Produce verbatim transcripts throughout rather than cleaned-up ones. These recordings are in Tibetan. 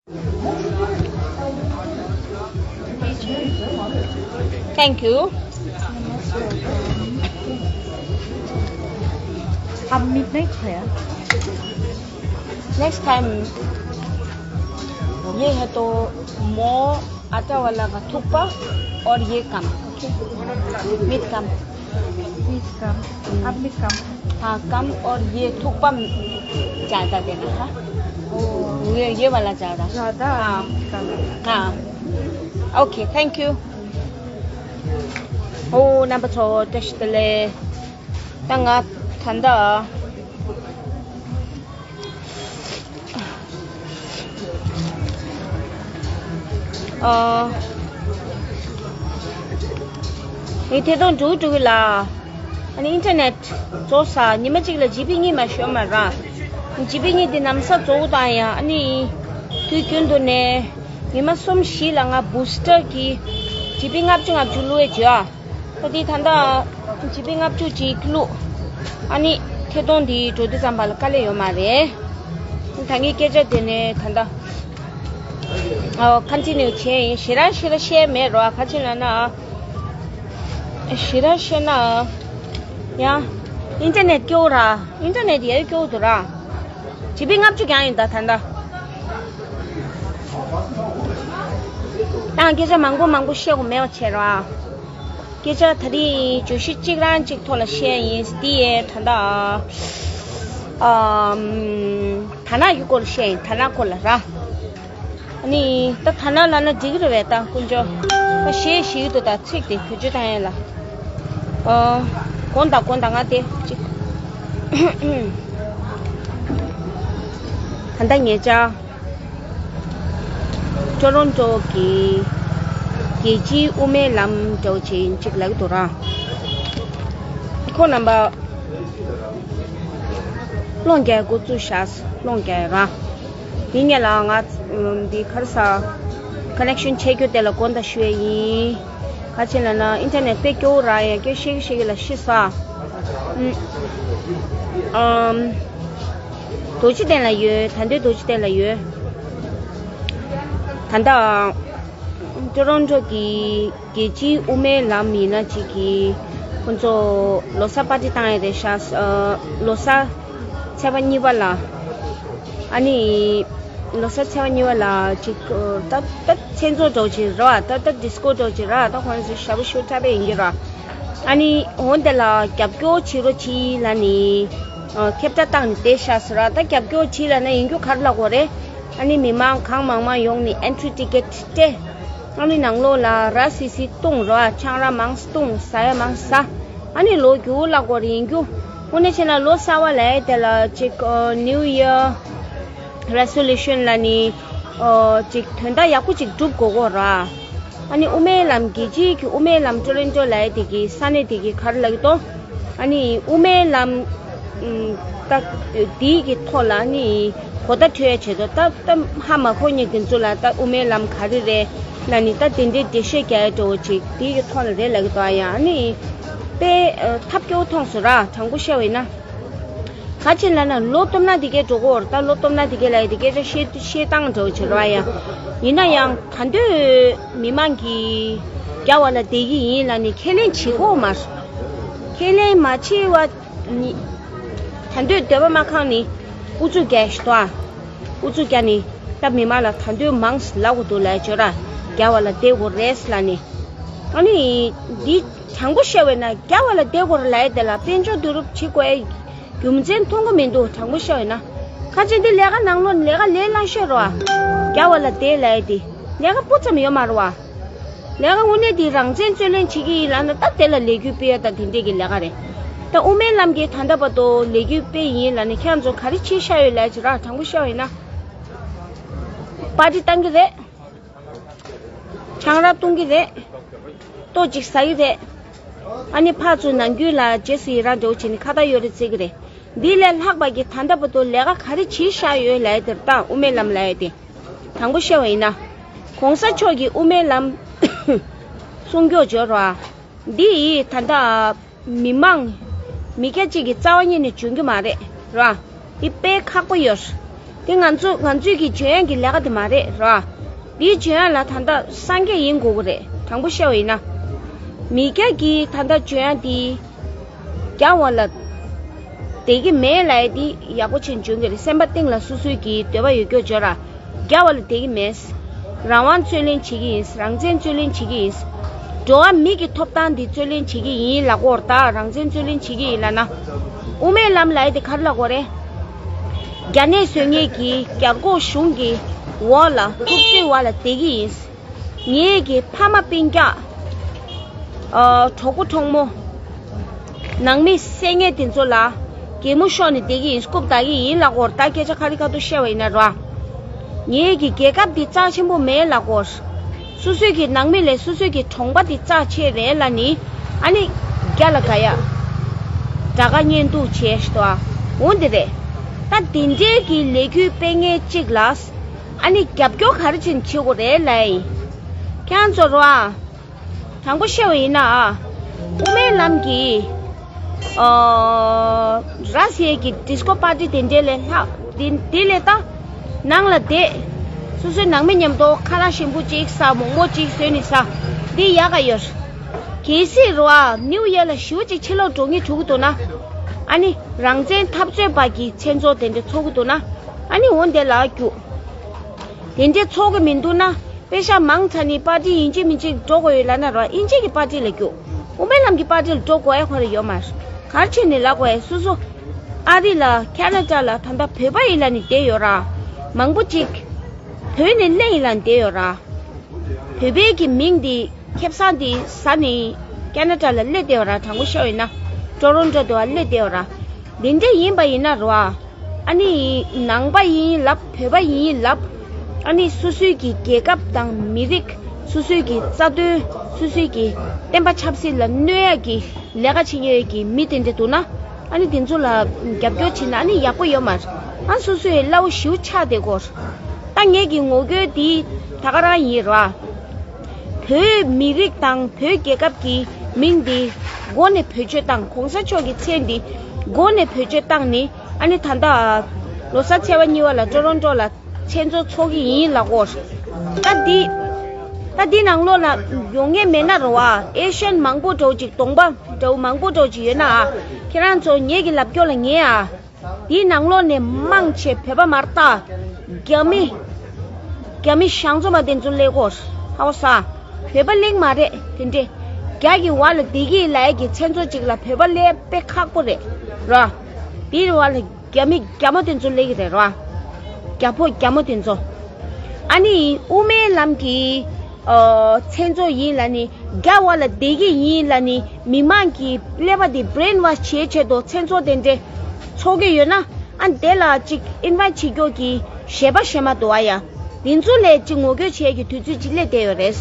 Thank you. आप मिट नहीं खाया? Next time ये है तो मो आटा वाला का थुक्पा और ये कम, ओके? मीट कम। मीट कम। आप मीट कम। हाँ, कम और ये थुक्पा ज्यादा देना, हाँ? ये, ये वाला ज्यादा। ज्यादा। हाँ। मीट कम। हाँ। Okay, thank you. ཨོ། རྣམ་པ་ཚོ་བཀྲ་ཤིས་བདེ་ལེགས། ད་ང་ད་ལྟ་ཨ། ངས་ཐད་གཏོང་འགྲོ་གི་འགྲོ་གི་ལ། ཨ་ནི་ཨིན་ཊར་ནེཊ་རྫོགས་ས། ཉི་མ་གཅིག་ལ་ཇི་བི་གཉིས་མ་ཤོར་མ་ར། ཇི་བི་གཉིས་དེ་ནམ་ས་རྫོགས་དང་ཡང་། ཨ་ནི་དུས་རྒྱུན་དུ་ནས་ཉི་མ་གསུམ་བཞི་ལ་ང་བུ་སི་ཊར་གྱི་ཇི་བི་ལྔ་བཅུ་ལྔ་བཅུ་བླུགས་ཡས་བྱོས་ཨ། ད་དེ་ད་ལྟ་ཇི་བི་ལྔ་བཅུ་ཅིག་བླུགས། ཨ་ནི་ཐད་གཏོང་འདི་འགྲོ་དུས་ཙམ་པ་ལ་དཀའ་ལས་ཡོད་མ་རེད། ད་ངས་སྐད་ཆ་དེ་ནས་ད་ལྟ་ཨ་ཁོན་ཊི་ནིའུ་བྱས་ཡིན། ཞེ་དྲག་ཞེ་དྲག་བཤད་མེད་རོགས། ག་ཅི་ལབ་ན། ཞེ་དྲག་བཤད་ན་ཡང་ཨིན་ཊར་ནེཊ་སྐྱོ་ར། ཨིན་ཊར་ནེཊ་ཡར་སྐྱོ་འདུག་ར། ཇི་བི་ལྔ་བཅུ་རྐྱང་ཡིན་ད་ད་ལྟ། ད་སྐད་ཆ་མང་པོ་མང་པོ་བཤད་དགོས་མེད་པ་བྱས་ར། སྐད་ཆ་ད་རེས་བརྗོད་གཞི་གཅིག་རང་གཅིག་ཐོག་ལ་བཤད་ཡིན། འདི་ཡས་ད་ལྟ་ཨམ། ད་ནག་གི་སྐོར་ལ་བཤད་ཡིན། ད་ནག་སྐོར་ལ་ར། ཨ་ནི་ད་ད་ནག་ལབ་ན་འགྲིག་གི་རེད་པས། ད་དཀོན་མཆོག་ད་ཤེས་ཤེས་ཀྱི་འདུག་ད་ཚིག་དེ་བེད་སྤྱོད་བཏང་ཡས་ལ། ཨོ། དགོངས་དག་དགོངས་དག་ང་དེ་གཅིག་ད་ལྟ་ངེད་ཅག་ཊོ་རོན་ཊོ་གི་རྒྱལ་སྤྱིའི་དབུ་མའི་ལམ་འདྲ་བོ་ཅིག་ཅིག་ལབ་ཀྱི་འདུག་ར། ཁོང་རྣམ་པ་སློང་རྒྱག་འགོ་བཙུགས་ཤག་སློང་རྒྱག་ར། འདི་ངས་ལ་ང་འདི་ག་རེ་ཟ། ཀ་ནེག་ཤན་ཆད་རྒྱུ་དེ་ལ་དགོངས་དག་ཞུ་ཡས་ཡིན། ག་ཅི་ལབ་ན་ཨིན་ཊར་ནེཊ་དཔེ་སྐྱོ་བོ་ར། ཡ་སྐྱོ་ཤེས་ཀྱི་ཤེས་ཀྱི་ལ་ཤི་ས། ཨམ། རྡོ་རྗེ་གདན་ལ་ཡོད། ད་འདོད་རྡོ་རྗེ་གདན་ལ་ཡོད། ད་ལྟ་ཊོ་རོན་ཊོ་གི་རྒྱལ་སྤྱིའི་དབུ་མའི་ལམ་ཡིན་ན་ཅིག་གི་ཁོང་ཚོ་ལོ་གསར་པར་ཊི་བཏང་ཡས་རེད་ཤག་ཨ། ལོ་གསར་ཚེས་པ་གཉིས་པ་ལ། ཨ་ནི་ལོ་གསར་ཚེས་པ་གཉིས་པ་ལ་ཅིག་ཨ། ད་ད་མཚན་ཚོགས་འདྲ་བོ་ཅིག་རེད་པ། ད་ད་ཌི་སི་ཀོ་འདྲ་བོ་ཅིག་རེད་པ། ད་ཁོང་ཚོ་ཞབས་ཞུ་འཁྲབ་པ་ཡིན་གྱི་རེད་པ། ཨ་ནི་འོ་དེ་ལ་རྒྱབ་སྐྱོར་བྱེད་རོགས་གྱིས་ལབ་ནི་ཨ། ཁྱབ་བསྒྲགས་བཏང་ནས་བསྡད་ཤག་ཟེར་ར། ད་རྒྱབ་སྐྱོར་བྱེད་ལབ་ན་ཡིན་རྒྱུ་ག་རེ་ལབ་དགོས་རེད། ཨ་ནི་མི་མང་གང་མང་མང་ཡོང་ནས་ཨེན་ཊི་རི་ཊི་ཀེ་ཊི་སྤྲད། ཨ་ནི་ནང་ལོགས་ལ་ར་སི་སི་བཏུང་རོགས། ཆང་རག་མང་བཏུང་། ཟ་ཡ་མང་ཟ། ཨ་ནི་ལོ་རྒྱུགས་ལབ་དགོས་རེད། ཡིན་རྒྱུ་དངོས་གནས་བྱས་ན་ལོ་གསར་པ་ལབ་ཡས་དེ་ལ་ཅིག་ཨ། ནིའུ་ཡར་རེ་སོ་ལུ་ཤན་ལབ་ནི་ཨ། ཅིག་དོན་དག་ཡག་པོ་ཅིག་སྒྲུབ་དགོས་ཀྱི་རེད་པ། ཨ་ནི་དབུ་མའི་ལམ་རྒྱལ་སྤྱིའི་གི་དབུ་མའི་ལམ་ཊོ་རོན་ཊོ་ལབ་ཡས་དེ་གི་ས་གནས་དེ་གི་ག་རེ་ལབ་ཀྱི་འདུག་ཨ་ནི་དབུ་མའི་ལམ་ཨམ། ད་དེའི་གི་ཐོག་ལ་ཨ་ནི་གོ་བརྡ་འཕྲོད་ཡས་ཆེད་དུ་ད་ད་ཧ་མ་གོ་མཁན་དེ་ཚོ་ལ་ད་དབུ་མའི་ལམ་ག་རེ་རེད་ལབ་ནི་ད་དེ་འདྲའི་འགྲེལ་བཤད་རྒྱག་ཡས་འདྲ་བོ་ཅིག་དེའི་གི་ཐོག་ལ་རེད་ལབ་ཀྱི་འདུག་ཨ་ཡ། ཨ་ནི་དཔེ་ཨ། ཐབས་སྐྱོ་བོ་མཐོང་སོང་ར། དྲང་པོ་བཤད་པ་ཡིན་ན། ག་ཅི་ལབ་ན་ལོ་སྟོབས་ན་དེ་གས་འགྲོ་གི་ཡོད་རེད། ད་ལོ་སྟོབས་ན་དེ་གས་ལབ་ཡ་དེ་སྐད་ཆ་བཤད་བཤད་སྟངས་འདྲ་བོ་བྱེད་རོགས་ཡ། ཡིན་ན་ཡང་ག་འདོད་མི་མང་གིས་རྒྱ་བ་ལ་བསྡད་ཀྱི་ཡིན་ལབ་ནས་ཁས་ལེན་བྱེད་ཀྱི་ཡོད་མ་རེད། ཁས་ལེན་མ་བྱས་པ་ནི་ད་འདོད་འདོད་པ་མ་ཁེངས་ནས་ཨུ་ཚུགས་རྒྱག་ཞིག་ཏོ། ཨུ་ཚུགས་རྒྱག་ནས་ད་མི་མང་ལ་ད་འདོད་མང་ལབ་དགོས་འདུག་ལབ་ཡ་བྱོས་ར། རྒྱ་བ་ལ་བསྡད་དགོས་རེད་ལབ་ནས། ཨ་ནི་འདི་དྲང་པོ་བཤད་པ་ཡིན་ན་རྒྱ་བ་ལ་བསྡད་དགོས་རེད་ལབ་ཡ་དེ་ལ་དཔལ་འབྱོར་བསྡུ་རུབ་བྱེད་དགོས་ཡ། རྒྱུ་མཚན་མཐོང་གི་མི་འདུག་དྲང་པོ་བཤད་ཡོད་ན། ཁ་ཅིག་འདི་ལས་ཀ་ནང་ལོགས་ལས་ཀ་ལས་སླ་ཤོས་རེད་བ། རྒྱ་བ་ལ་བསྡད་ལབ་ཡ་དེ་ལས་ཀ་སྤུ་ཙམ་ཡོད་མ་རེད་བ། ལས་ཀ་དངོས་གནས་དེ་རང་བཙན་རྩོད་ལེན་བྱེད་ཀྱི་ཡིན་ལབ་ན་ད་དེ་ལ་ལས་འགུལ་སྤེལ་ཡ་ད་དེ་འདྲས་ཀྱི་ལས་ཀ་རེད། ད་དབུ་མའི་ལམ་གྱི་ད་ལྟ་བར་དུ་ལས་འགུལ་སྤེལ་ཡིན་ལབ་ནས་ཁྱེད་རང་ཚོ་ག་རེ་བྱས་བཞག་ཡོད་ལབ་ཅིག་ར། དྲང་པོ་བཤད་པ་ཡིན་ན། པར་ཊི་བཏང་གི་རེད། ཆང་རག་བཏུང་གི་རེད། ལྟོ་གཅིག་ཟ་གི་རེད། ཨ་ནི་ཕར་ཚུར་ནམ་རྒྱུན་ལ་རྗེས་སུ་ཡི་རང་འདྲ་བོ་བྱས་ནས་ཁ་བརྡ་ཡོད་རེད་བརྩི་གི་རེད། འདི་ལས་ལྷག་པ་གི་ད་ལྟ་བར་དུ་ལས་ཀ་ག་རེ་བྱས་བཞག་ཡོད་ལབ་ཡ་དེར་ད་དབུ་མའི་ལམ་ལབ་ཡ་དེ། དྲང་པོ་བཤད་པ་ཡིན་ན། གོང་ས་མཆོག་གིས་དབུ་མའི་ལམ་སྲུང་སྐྱོབ་འབྱོར་བ། འདི་ཡིས་ད་ལྟ་མི་མང་མི་སྐྱ་གཅིག་གི་རྩ་བ་ཉིད་ནས་འཇོན་གྱི་མ་རེད་ར། འདི་དཔེ་ཁག་པོ་ཡོད། དེ་ང་ཚོ་ང་ཚོས་ཀྱི་འཇོན་ཡང་གི་ལས་ཀ་དེ་མ་རེད་ར། འདིའི་འཇོན་ཡང་ལ་ད་ལྟ་སངས་རྒྱས་ཡིན་དགོས་ཀྱི་རེད། དྲང་པོ་བཤད་པ་ཡིན་ན། མི་སྐྱ་གི་ད་ལྟ་འཇོན་ཡང་དེ་རྒྱ་བ་ལ་བསྡད་ཀྱི་མེད་ལབ་ཡ་དེ་ཡག་པོ་བྱས་འཇོན་གྱི་རེད། སེམས་པ་གཏིང་ལ་སོ་སོའི་གི་འདོད་པ་ཡོད་རྒྱུ་འཇོན་ར། རྒྱ་བ་ལ་བསྡད་ཀྱི་མེད། རང་དབང་རྩོད་ལེན་བྱེད་ཀྱི་ཡིན། རང་བཙན་རྩོད་ལེན་བྱེད་ཀྱི་ཡིན། འགྲོ་བ་མི་གི་ཐོབ་ཐང་འདི་རྩོད་ལེན་བྱེད་ཀྱི་ཡིན་ལབ་དགོས་རེད། ད་རང་བཙན་རྩོད་ལེན་བྱེད་ཀྱི་ཡིན་ལབ་ན། དབུ་མའི་ལམ་ལབ་ཡ་དེ་ག་རེ་ལབ་དགོས་རེད། རྒྱ་ནད་བཟོ་མཁན་གྱི་རྒྱ་རྒོག་གཞུང་གི་འོག་ལ་ཐུབ་ཚོད་བ་ལ་བསྡད་ཀྱི་ཡིན། ངེད་ཀྱི་ཕ་མ་སྤུན་ཀྱག་ཨ། གྲོགས་པོ་གྲོགས་མོ། ནང་མི་བསད་མཁན་དེ་ཚོ་ལ་གད་མོ་ཤོར་ནས་བསྡད་ཀྱི་ཡིན། རྐུབ་བཏགས་ཀྱི་ཡིན་ལབ་དགོས་རེད། ད་སྐད་ཆ་ཁ་རི་ཁ་ཐུག་བཤད་པ་ཡིན་ན་ར། ངེད་ཀྱི་རྒྱལ་ཁབ་འདི་རྩ་ཆེན་པོ་མེད་ལབ་དགོས་རེད། སོ་སོའི་གི་ནང་མི་ལས་སོ་སོའི་གི་གྲོང་པ་འདི་རྩ་ཆེ་རེད་ལབ་ནི། ཨ་ནི་རྒྱ་ལ་དགའ་ཡ། དགྲ་དགའ་གཉེན་སྡུག་བྱས་ཤི་ཏོ་ཨ། འོ་འདི་རེད། ད་དེ་འདྲའི་གི་ལས་འགུལ་སྤེལ་མཁན་གཅིག་ལ། ཨ་ནི་རྒྱབ་སྐྱོར་ག་རེ་བྱས་ནས་བྱེད་དགོས་རེད་ལབ་ཡིན། ཁྱེད་རང་ཚོ་རོ་ཨ། དྲང་པོ་བཤད་པ་ཡིན་ན་ཨ། དབུ་མའི་ལམ་གྱི་ཨ། ར་སི་ཡ་གི་ཌི་སི་ཀོ་པར་ཊི་དེ་འདྲའི་ལས་ལྷག་དེ་དེ་ལས་ད་ནང་ལ་བསྡད། སོ་སོའི་ནང་མི་མཉམ་དུ་ཁ་ལག་ཞིམ་པོ་གཅིག་ཟ། མོག་མོག་གཅིག་བཟོས་ནས་ཟ། འདི་ཡག་ག་ཡོད། གལ་སྲིད་རོ་ཨ་ནིའུ་ཡོག་ལ་ཞེ་པོ་ཅིག་ཕྱིར་ལོག་འགྲོ་སྙིང་བྲོ་གི་འདུག་ན། ཨ་ནི་རང་བཙན་འཐབ་རྩོད་པ་གི་མཚན་ཚོགས་དེ་འདྲ་ཚོགས་ཀྱི་འདུག་ན། ཨ་ནི་འོ་འདི་ལ་རྒྱུགས། དེ་འདྲ་ཚོགས་ཀྱི་མི་འདུག་ན། པེ་ཤ་མང་ཚ་ནི་པར་ཊི་ཡིན་གཅིག་མིན་གཅིག་འགྲོ་དགོས་ཡོད་ལབ་ན་རོ། ཨིན་ཇི་གི་པར་ཊི་ལ་རྒྱུགས། དབུ་མའི་ལམ་གྱི་པར་ཊི་ལ་འགྲོ་དགོས་ཡ་ཁོ་ར་ཡོད་མ་རེད། ག་རེ་བྱས་ནས་ལབ་དགོས་ཡ། སོ་སོ་ཨ་རི་ལ་ཁེ་ན་ཌ་ལ་ད་ལྟ་བོད་པ་ཡིན་ལབ་ནས་བསྡད་ཡོད་ར། མང་པོ་ཅིག་བོད་ནས་སླེབས་ཡིན་ལབ་ནས་བསྡད་ཡོད་ར། བོད་པའི་གི་མིང་འདི་ཁེ་བཟང་འདི་ཟ་ནས་ཁེ་ན་ཌ་ལ་སླེབས་བསྡད་ཡོད་ར། དྲང་པོ་བཤད་པ་ཡིན་ན་ཊོ་རོན་ཊོ་དུ་བ་སླེབས་བསྡད་ཡོད་ར། འདི་འདྲ་ཡིན་པ་ཡིན་ན་རོ་ཨ། ཨ་ནི་ནང་པ་ཡིན་ལབ། བོད་པ་ཡིན་ལབ། ཨ་ནི་སོ་སོའི་གི་རྒྱལ་ཁབ་དང་མི་རིགས། སོ་སོའི་གི་རྩ་དོན། སོ་སོའི་གི་བསྟན་པ་ཆབ་སྲིད་ལ་གནོད་ཡ་གི་ལས་ཀ་བྱེད་མཁན་གྱི་མི་དེ་འདྲ་འདུག་ན། ཨ་ནི་དེ་ཚོ་ལ་རྒྱབ་སྐྱོར་བྱེད་ན་ཨ་ནི་ཡག་པོ་ཡོད་མ་རེད། ཨ་སོ་སོའི་སླ་བོ་ཞེ་པོ་ཆགས་བསྡད་ཀྱི་ཡོད་རེད། ད་ངེད་ཀྱི་ངོ་རྒོལ་འདི་ད་ག་རང་ཡིན་ར། བོད་མི་རིགས་དང་བོད་རྒྱལ་ཁབ་ཀྱི་མིང་འདི་མགོ་ནས་བེད་སྤྱོད་བཏང་། གོང་ས་མཆོག་གི་མཚན་འདི་མགོ་ནས་བེད་སྤྱོད་བཏང་ནི། ཨ་ནི་ད་ལྟ་ལོ་གསར་ཚེས་པ་གཉིས་པ་ལ་ཊོ་རོན་ཊོ་ལ་མཚན་གཙོ་ཚོགས་ཀྱི་ཡིན་ལབ་ཀྱི་ཡོད་རེད། ད་འདི་ད་འདི་ནང་ལོགས་ལ་ཡོང་མཁན་མེད་ན་རོ་ཨ། ཨེ་ཤི་ཡན་མང་པོ་འདྲ་བོ་ཅིག་གདོང་པ་འདྲ་བོ་མང་པོ་འདྲ་བོ་ཅིག་ཡོད་ན་ཨ། ཁྱེད་རང་ཚོ་ངེད་ཀྱི་ལབ་སྐྱོར་ལ་ཉན་ཨ། དེའི་ནང་ལོགས་ནས་མང་ཆེ་བོད་པ་མ་རེད་ད། རྒྱ་མི། རྒྱ་མི་ཞང་ཚོ་མ་དེ་ཚོ་སླེབས་ཀྱི་ཡོད་རེད། ཧ་གོ་སོང་། བོད་པ་སླེབས་མ་རེད་དེ་འདྲས། རྒྱ་གི་བར་ལ་བསྡད་ཀྱི་ཡིན་ལབ་ཡ་གི་མཚན་ཚོགས་ཅིག་ལ་བོད་པ་སླེབས་དཔེ་ཁག་པོ་རེད་ར། དེའི་བར་ལ་རྒྱ་མི་རྒྱ་མོ་དེ་ཚོ་སླེབས་ཀྱི་རེད་ར། རྒྱ་ཕོ་རྒྱ་མོ་དེ་ཚོ། ཨ་ནི་དབུ་མའི་ལམ་གྱི་ཨ་མཚན་ཚོགས་ཡིན་ལབ་ནི། རྒྱ་བར་ལ་བསྡད་ཀྱི་ཡིན་ལབ་ནི། མི་མང་གི་ཀླད་པ་དེ་བྷི་རེན་ཝོཤ་བྱེད་ཆེད་དུ་མཚན་ཚོགས་དེ་འདྲས་ཚོགས་ཀྱི་ཡོད་ན། ཨ་དེ་ལ་ཅིག་ཨིན་ཝའིཊ་བྱེད་རྒྱུ་གི་གཞས་པ་གཞས་མ་འདུག་ཨ་ཡ། དེ་ཚོ་ལ་ཅིག་ངོ་རྒོལ་བྱེད་ཀྱི་དུས་ཚོད་ཅིག་སླེབས་བསྡད་ཡོད་རེད།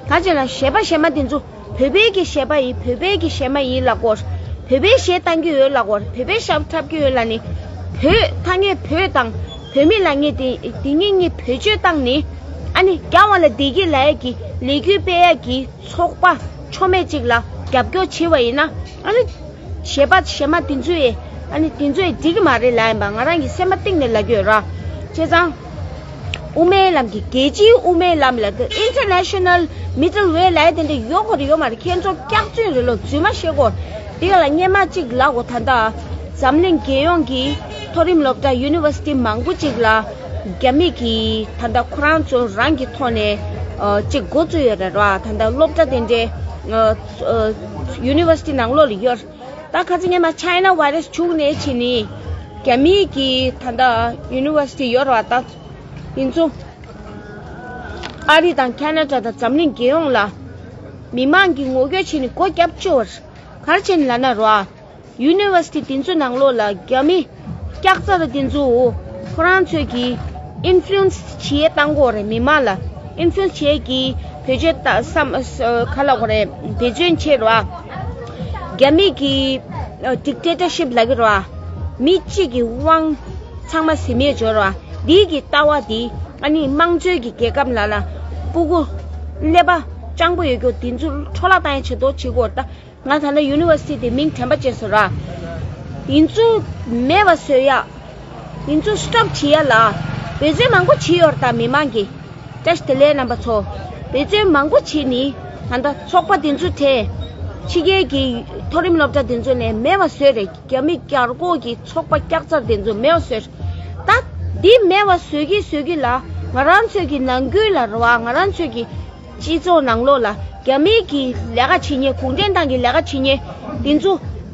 ག་ཅི་ལ་གཞས་པ་གཞས་མ་དེ་ཚོ་བོད་པའི་གི་གཞས་པ་ཡིན། བོད་པའི་གི་གཞས་མ་ཡིན་ལབ་ཀྱི་ཡོད་རེད། བོད་པའི་གཞས་བཏང་གི་ཡོད་ལབ་ཀྱི་ཡོད་རེད། བོད་པའི་ཤབ་འཁྲབ་ཀྱི་ཡོད་ལབ་ནི། བོད་ཐ་སྙད་བོད་དང་བོད་མི་ལབ་མཁན་དེ་དེ་གཉིས་གཉིས་བེད་སྤྱོད་བཏང་ནི། ཨ་ནི་རྒྱ་བར་ལ་བསྡད་ཀྱི་ལབ་ཡ་གི་ལས་འགུལ་སྤེལ་ཡ་གི་ཚོགས་པ་ཆོ་མེད་ཅིག་ལ་རྒྱབ་སྐྱོར་བྱེད་པ་ཡིན་ན། ཨ་ནི་གཞས་པ་གཞས་མ་དེ་ཚོས་ཨ་ནི་དེ་ཚོས་འགྲིག་གི་མ་རེད་ལབ་ཡིན་པ་ང་རང་གི་སེམས་པ་གཏིང་ནས་ལབ་ཀྱི་ཡོད་ར། བྱས་ཙང་། དབུ་མའི་ལམ་གྱི་རྒྱལ་སྤྱིའི་དབུ་མའི་ལམ་ལ་དེ་International Middle Way ལབ་ཡ་དེ་འདྲ་ཡོད་དགོས་རེད་ཡོད་མ་རེད། ཁྱེད་ཚོ་སྐྱག་རྫུན་རེད་ལོ། རྫུན་མ་བཤད་དགོས། དེ་ག་ལ་སྔན་མ་གཅིག་ལབ་དགོས། ད་ལྟ་འཛམ་གླིང་རྒྱལ་ཡོངས་ཀྱི་མཐོ་རིམ་སློབ་གྲྭ་University མང་པོ་ཅིག་ལ་རྒྱ་མི་གིས་ད་ལྟ་ཁོ་རང་ཚོ་རང་གི་ཐོག་ནས་ཨ་ཅིག་འགོ་བཙུགས་ཡོད་རེད་ར། ད་ལྟ་སློབ་གྲྭ་དེ་འདྲའི་ཨ་ཨ་University ནང་ལོགས་ལ་ཡོད། ད་ཁ་ཚ་སྔན་མ་China Virus བྱུང་ནས་ཕྱིན་ནི་རྒྱ་མི་གི་ད་ལྟ་University ཡོད་རེད་བ། ད་དེ་ཚོ་ཨ་རི་དང་ཁེ་ན་ཌ་དང་འཛམ་གླིང་རྒྱལ་ཡོངས་ལ་མི་མང་གི་ངོ་རྒོལ་བྱས་ནས་སྒོ་རྒྱབ་བཅུག་པ་རེད། ག་རེ་བྱས་ནས་ལབ་ན་རོ་ཨ། University དེ་ཚོའི་ནང་ལོགས་ལ་རྒྱ་མི་སྐྱག་རྫ་ར་དེ་ཚོ་ཁོ་རང་ཚོས་ཀྱི་Influence བྱེད་ཡས་བཏང་གི་ཡོད་རེད། མི་མང་ལ་Influence བྱེད་ཀྱི་བེད་སྤྱོད་ད་བསམ་ག་ལབ་དགོས་རེད། འབད་བརྩོན་བྱེད་རོགས། རྒྱ་མི་གི་Dictatorship ལབ་ཀྱི་རོགས། མི་གཅིག་གི་དབང་ཚང་མ་ཟིན་མེད་འཇོག་རོགས། འདི་གི་ལྟ་བ་འདི་ཨ་ནི་དམངས་གཙོའི་གི་རྒྱལ་ཁབ་ལ་ལ་སྤུ་གུ་ཀླད་པ་སྤྱང་པོ་ཡོད་རྒྱུ་དེ་ཚོ་འཕྲོ་བརླག་བཏང་ཡས་ཆེད་དུ་བྱེད་དགོས་རེད་ད། ང་ད་ལྟ་University དེ་མིང་དྲན་པ་བརྗེད་སོང་ར། དེ་ཚོ་མེད་པ་བཟོ་ཡ། དེ་ཚོ་Stop བྱེད་ཡ་ལ། འབད་བརྩོན་མང་པོ་བྱས་ཡོད་རེད་ད། མི་མང་གིས། བཀྲ་ཤིས་བདེ་ལེགས་རྣམ་པ་ཚོ། འབད་བརྩོན་མང་པོ་བྱས་ནི་ད་ལྟ་ཚོགས་པ་དེ་ཚོ་དེ་ཕྱི་རྒྱལ་གྱི་མཐོ་རིམ་སློབ་གྲྭ་དེ་ཚོ་ནས་མེད་པ་བཟོས་རེད། རྒྱ་མི་རྒྱལ་སྒོ་གི་ཚོགས་པ་སྐྱག་རྫར་དེ་ཚོ་མེད་པ་བཟོས་རེད། ད་འདི་མེད་པ་བཟོས་ཀྱི་བཟོས་ཀྱི་ལ། ང་རང་ཚོའི་གི་ནང་ཁུལ་ལ་རེད་བ། ང་རང་ཚོའི་གི་སྤྱི་ཚོགས་ནང་ལོགས་ལ་རྒྱ་མིའི་གི་ལས་ཀ་བྱེད་མཁན། གུང་ཁྲན་ཏང་གི་ལས་ཀ་བྱེད་མཁན་དེ་ཚོ་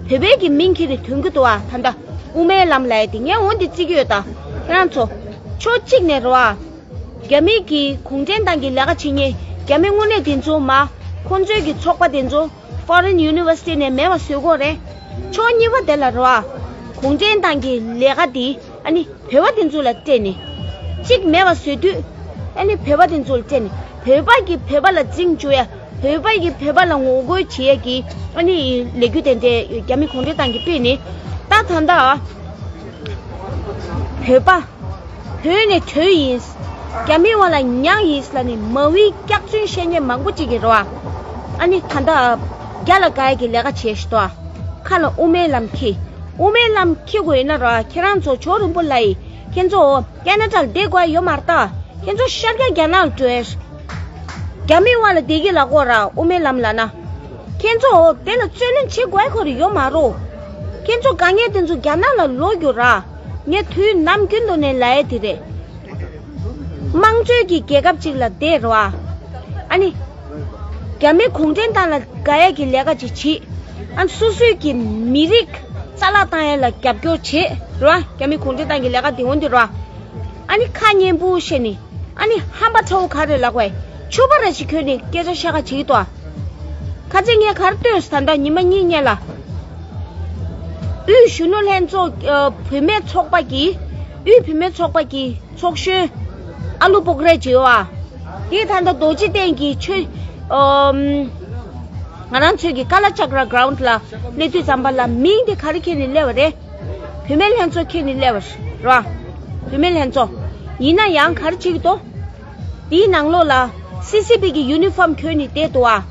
བོད་པའི་གི་མིང་ཁྱེར་ནས་ཐོན་གྱི་འདུག་བ། ད་ལྟ་དབུ་མའི་ལམ་ལབ་ཡ་དེ་ངས་འོ་འདི་བརྩི་གི་ཡོད་ད། ཁྱེད་རང་ཚོ་ཕྱོགས་གཅིག་ནས་རེད་བ། རྒྱ་མིའི་གི་གུང་ཁྲན་ཏང་གི་ལས་ཀ་བྱེད་མཁན་རྒྱ་མི་དངོས་གནས་དེ་ཚོ་མ་ཁོང་ཚོའི་གི་ཚོགས་པ་དེ་ཚོ་Foreign University ནས་མེད་པ་བཟོ་དགོས་རེད། ཕྱོགས་གཉིས་པ་དེ་ལ་རེད་བ། གུང་ཁྲན་ཏང་གི་ལས་ཀ་དེ་ཨ་ནི་བོད་པ་དེ་ཚོ་ལ་སྤྲད་ནས། གཅིག་མེད་པ་བཟོ་དུས་ཨ་ནི་བོད་པ་དེ་ཚོ་ལ་སྤྲད་ནས། བོད་པ་གིས་བོད་པ་ལ་འཛིང་བཅུག་ཡ། བོད་པ་གིས་བོད་པ་ལ་ངོ་རྒོལ་བྱེད་ཡ་གི་ཨ་ནི་ལས་འགུལ་དེ་འདྲའི་རྒྱ་མི་གུང་ཁྲན་ཏང་གིས་སྤེལ་ནས། ད་ད་ལྟ་བོད་པ་བོད་ནས་བྲོས་ཡིན། རྒྱ་མི་བ་ལ་ཉག་ཡིན་ལབ་ནས་མ་འོས་སྐྱག་རྫུན་བཤད་མཁན་མང་པོ་ཅིག་གིས་རེད་བ། ཨ་ནི་ད་ལྟ་རྒྱ་ལ་དགའ་ཡ་གི་ལས་ཀ་བྱེད་ཤི་ཏོ། ཁ་ལ་དབུ་མའི་ལམ་འཁྱེར། དབུ་མའི་ལམ་འཁྱེར་དགོས་ཡིན་ན་ར། ཁྱེད་རང་ཚོ་ཇོ་རིན་པོ་ལབ་ཡི། ཁྱེད་ཚོ་ཁེ་ན་ཌ་ལ་བསྡད་དགོས་ཡ་ཡོད་མ་རེད་ད། ཁྱེད་ཚོ་ཤར་རྒྱག་རྒྱ་ནག་ལ་འགྲོ་ཡ། རྒྱ་མི་བ་ལ་བསྡད་ཀྱི་ལ་གོ་ར། དབུ་མའི་ལམ་ལབ་ན། ཁྱེད་ཚོ་དེ་ལ་རྩོད་ལེན་བྱེད་དགོས་ཡ་ཁོ་ར་ཡོད་མ་རེད། ཁྱེད་ཚོ་དཀའ་ངལ་དེ་ཚོ་རྒྱ་ནག་ལ་ལོག་རྒྱུ་ར། ངས་དུས་ནམ་རྒྱུན་དུ་ནས་ལབ་ཡ་དེ་རེད། དམངས་གཙོའི་གི་རྒྱལ་ཁབ་ཅིག་ལ་བསྡད་རེད་བ། ཨ་ནི། རྒྱ་མི་གུང་ཁྲན་ཏང་ལ་དགའ་ཡ་གི་ལས་ཀ་ཅིག་བྱེད། ཨ་ནི་སོ་སོའི་གི་མི་རིགས་རྩ་བརླག་བཏང་ཡ་ལ་རྒྱབ་སྐྱོར་བྱེད་རེད་བ། རྒྱ་མི་གུང་ཁྲན་ཏང་གི་ལས་ཀ་དེ་འོན་དེ་རེད་བ། ཨ་ནི་ཁ་སྙན་པོ་བཤད་ནི། ཨ་ནི་ཧམ་པ་ཁྲ་བོ་ག་རེ་ལབ་དགོས། ཕྱུ་པ་ར་ཞིག་གྱོན་ནས་སྐད་ཆ་བཤད་ག་བྱེད་ཀྱི་འདུག་ཨ། ཁ་ཅིག་ངས་ག་རེ་ལྟོས་ད་ལྟ་ཉི་མ་གཉིས་སྔོན་ལ། དབུས་གཞོན་ནུ་ལྷན་ཚོགས། ཨ། བུད་མེད་ཚོགས་པ་གི། དབུས་བུད་མེད་ཚོགས་པ་གི་ཚོགས་གཞོན་ཨ་ལུ་པོག་རེ་བྱེད་བ། དེ་ད་ལྟ་རྡོ་རྗེ་གདན་གྱི་ཆོས། ཨམ། ང་རང་ཚོའི་གི་ཀ་ལ་ཅག་ར་གྷ་རའུན་ཌི་ལ་སླེབས་དུས་ཙམ་པ་ལ་མིང་དེ་ག་རེ་ཁྱེར་ནས་སླེབས་པ་རེད། བུད་མེད་ལྷན་ཚོགས་ཁྱེར་ནས་སླེབས་པ་རེད། བུད་མེད་ལྷན་ཚོགས། ཡིན་ན་ཡང་ག་རེ་བྱེད་ཀྱི་འདུག་དེའི་ནང་ལོགས་ལ་སི་སི་པི་གི་ཡུ་ནི་ཧྥོམ་གྱོན་ནས་བསྡད་འདུག་བ།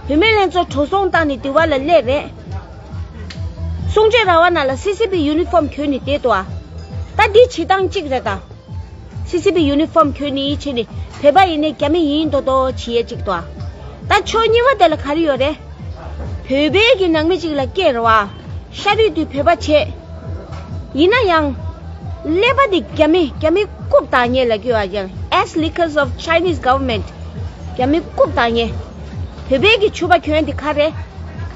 བུད་མེད་ལྷན་ཚོགས་འགྲོ་སོང་བཏང་ནས་དེ་བ་ལ་སླེབས་རེད། གསུང་ཆོས་ར་བ་ན་ལ་སི་སི་པི་ཡུ་ནི་ཧྥོམ་གྱོན་ནས་བསྡད་འདུག་བ། ད་འདི་བྱེད་སྟངས་གཅིག་རེད་ད། སི་སི་པི་ཡུ་ནི་ཧྥོམ་གྱོན་ནས་བྱས་ནས་བོད་པ་ཡིན་ནའི་རྒྱ་མི་ཡིན་མདོག་མདོག་བྱེད་ཡས་གཅིག་འདུག་བ། ད་ཕྱོགས་གཉིས་པ་དེ་ལ་ག་རེ་ཡོད་རེད། བོད་པའི་གི་ནང་མི་གཅིག་ལ་སྐད་རེད་བ། ཤ་རུས་དུས་བོད་པ་བྱས། ཡིན་ན་ཡང་། ཀླད་པ་དེ་རྒྱ་མི། རྒྱ་མི་རྐུབ་བཏང་མཁན་ལབ་ཀྱི་ཡོད་ཀྱང་། Ass lickers of Chinese government། རྒྱ་མི་རྐུབ་བཏང་མཁན། བོད་པའི་གི་ཕྱུ་པ་གྱོན་དེ་ག་རེད།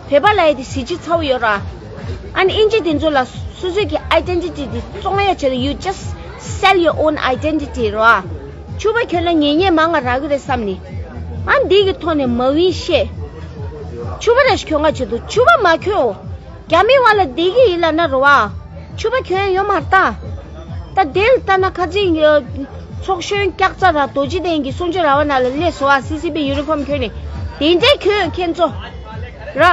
བོད་པ་ལབ་ཡ་དེ་གཟི་བརྗིད་ཚ་བོ་ཡོད་ར། ཨ་ནི་དབྱིན་ཇི་དེ་ཚོ་ལ་སོ་སོའི་གི་ཨའི་ཌེན་ཊི་ཊི་དེ་བཙོང་ཡ་བྱས་ཏེ། You just sell your own identity ར། ཕྱུ་པ་གྱོན་ན་ཉེས་ཉེས་མང་ང་རག་གི་རེད་བསམ་ནི། ཨ་འདི་གི་ཐོག་ནས་མ་འོས་བཤད། ཕྱུ་པ་ར་ཞིག་གྱོན་ག་བྱེད་དོ། ཕྱུ་པ་མ་གྱོན། རྒྱ་མི་བ་ལ་བསྡད་ཀྱི་ཡིན་ལབ་ན་རེད་བ། ཕྱུ་པ་གྱོན་ཡོད་མ་རེད་ད། ད་དེ་ལ་ལྟ་ན་ཁ་ཅིག་ཚོགས་གཞོན་སྐྱག་རྫ་ར་རྡོ་རྗེ་གདན་གྱི་གསུང་ཆོས་ར་བ་ན་ལ་སླེབས་སོང་བ། སི་སི་པི་ཡུ་ནི་ཧྥོམ་གྱོན་ནས། དེ་འདྲའི་གྱོན་ཁྱེད་ཚོ་ར།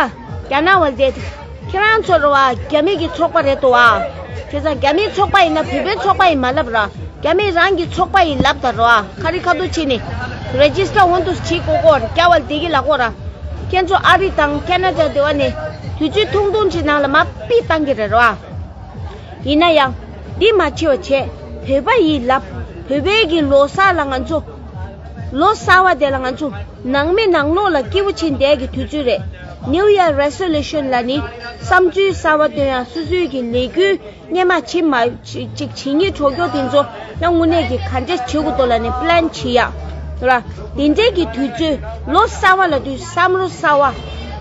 རྒྱ་ནག་བ་ལ་བསྡད། ཁྱེད་རང་ཚོ་རེད་བ། རྒྱ་མི་གི་ཚོགས་པ་རེད་དོ་བ། བྱས་ཙང་རྒྱ་མིའི་ཚོགས་པ་ཡིན་ན་བོད་པའི་ཚོགས་པ་ཡིན་མ་ལབ་ར། རྒྱ་མི་རང་གི་ཚོགས་པ་ཡིན་ལབ་ད་ར། ཁ་རི་ཁ་ཐུག་བྱས་ནས་རེ་ཇི་སི་ཊར་འོང་དུ་བྱེད་དགོས་གོ། རྒྱ་བ་ལ་བསྡད་ཀྱི་ལ་གོ་ར། ཁྱེད་ཚོ་ཨ་རི་དང་ཁེ་ན་ཌ་དེ་བ་ནས་དུས་ཚོད་ཐུང་ཐུང་ཅིག་ནང་ལ་མར་ཕུད་བཏང་གི་རེད་ར། ཡིན་ན་ཡང་འདི་མ་བྱེད་པ་བྱས། བོད་པ་ཡིན་ལབ། བོད་པའི་གི་ལོ་གསར་ལ་ང་ཚོ། ལོ་གསར་བ་དེ་ལ་ང་ཚོ་ནང་མི་ནང་ལོགས་ལ་སྐྱིད་པོ་བྱེད་བསྡད་ཀྱི་དུས་ཚོད་རེད། New Year resolution ལབ་ནི་བསམ་ཚུལ་གསར་བ་བཏོན་ཡང་སོ་སོའི་གི་ལས་འགུལ་སྔོན་མ་བྱེད་མ་ཅིག་བྱེད་སྙིང་བྲོ་རྒྱུ་དེ་ཚོ་ཡང་དངོས་གནས་ཀྱི་ག་འདྲས་བྱེད་དགོས་འདུག་ལབ་ནས་པི་ལན་བྱེད་ཡ། ར། དེ་འདྲས་ཀྱི་དུས་ཚོད། ལོ་གསར་བ་ལབ་དུས་བསམ་བློ་གསར་བ།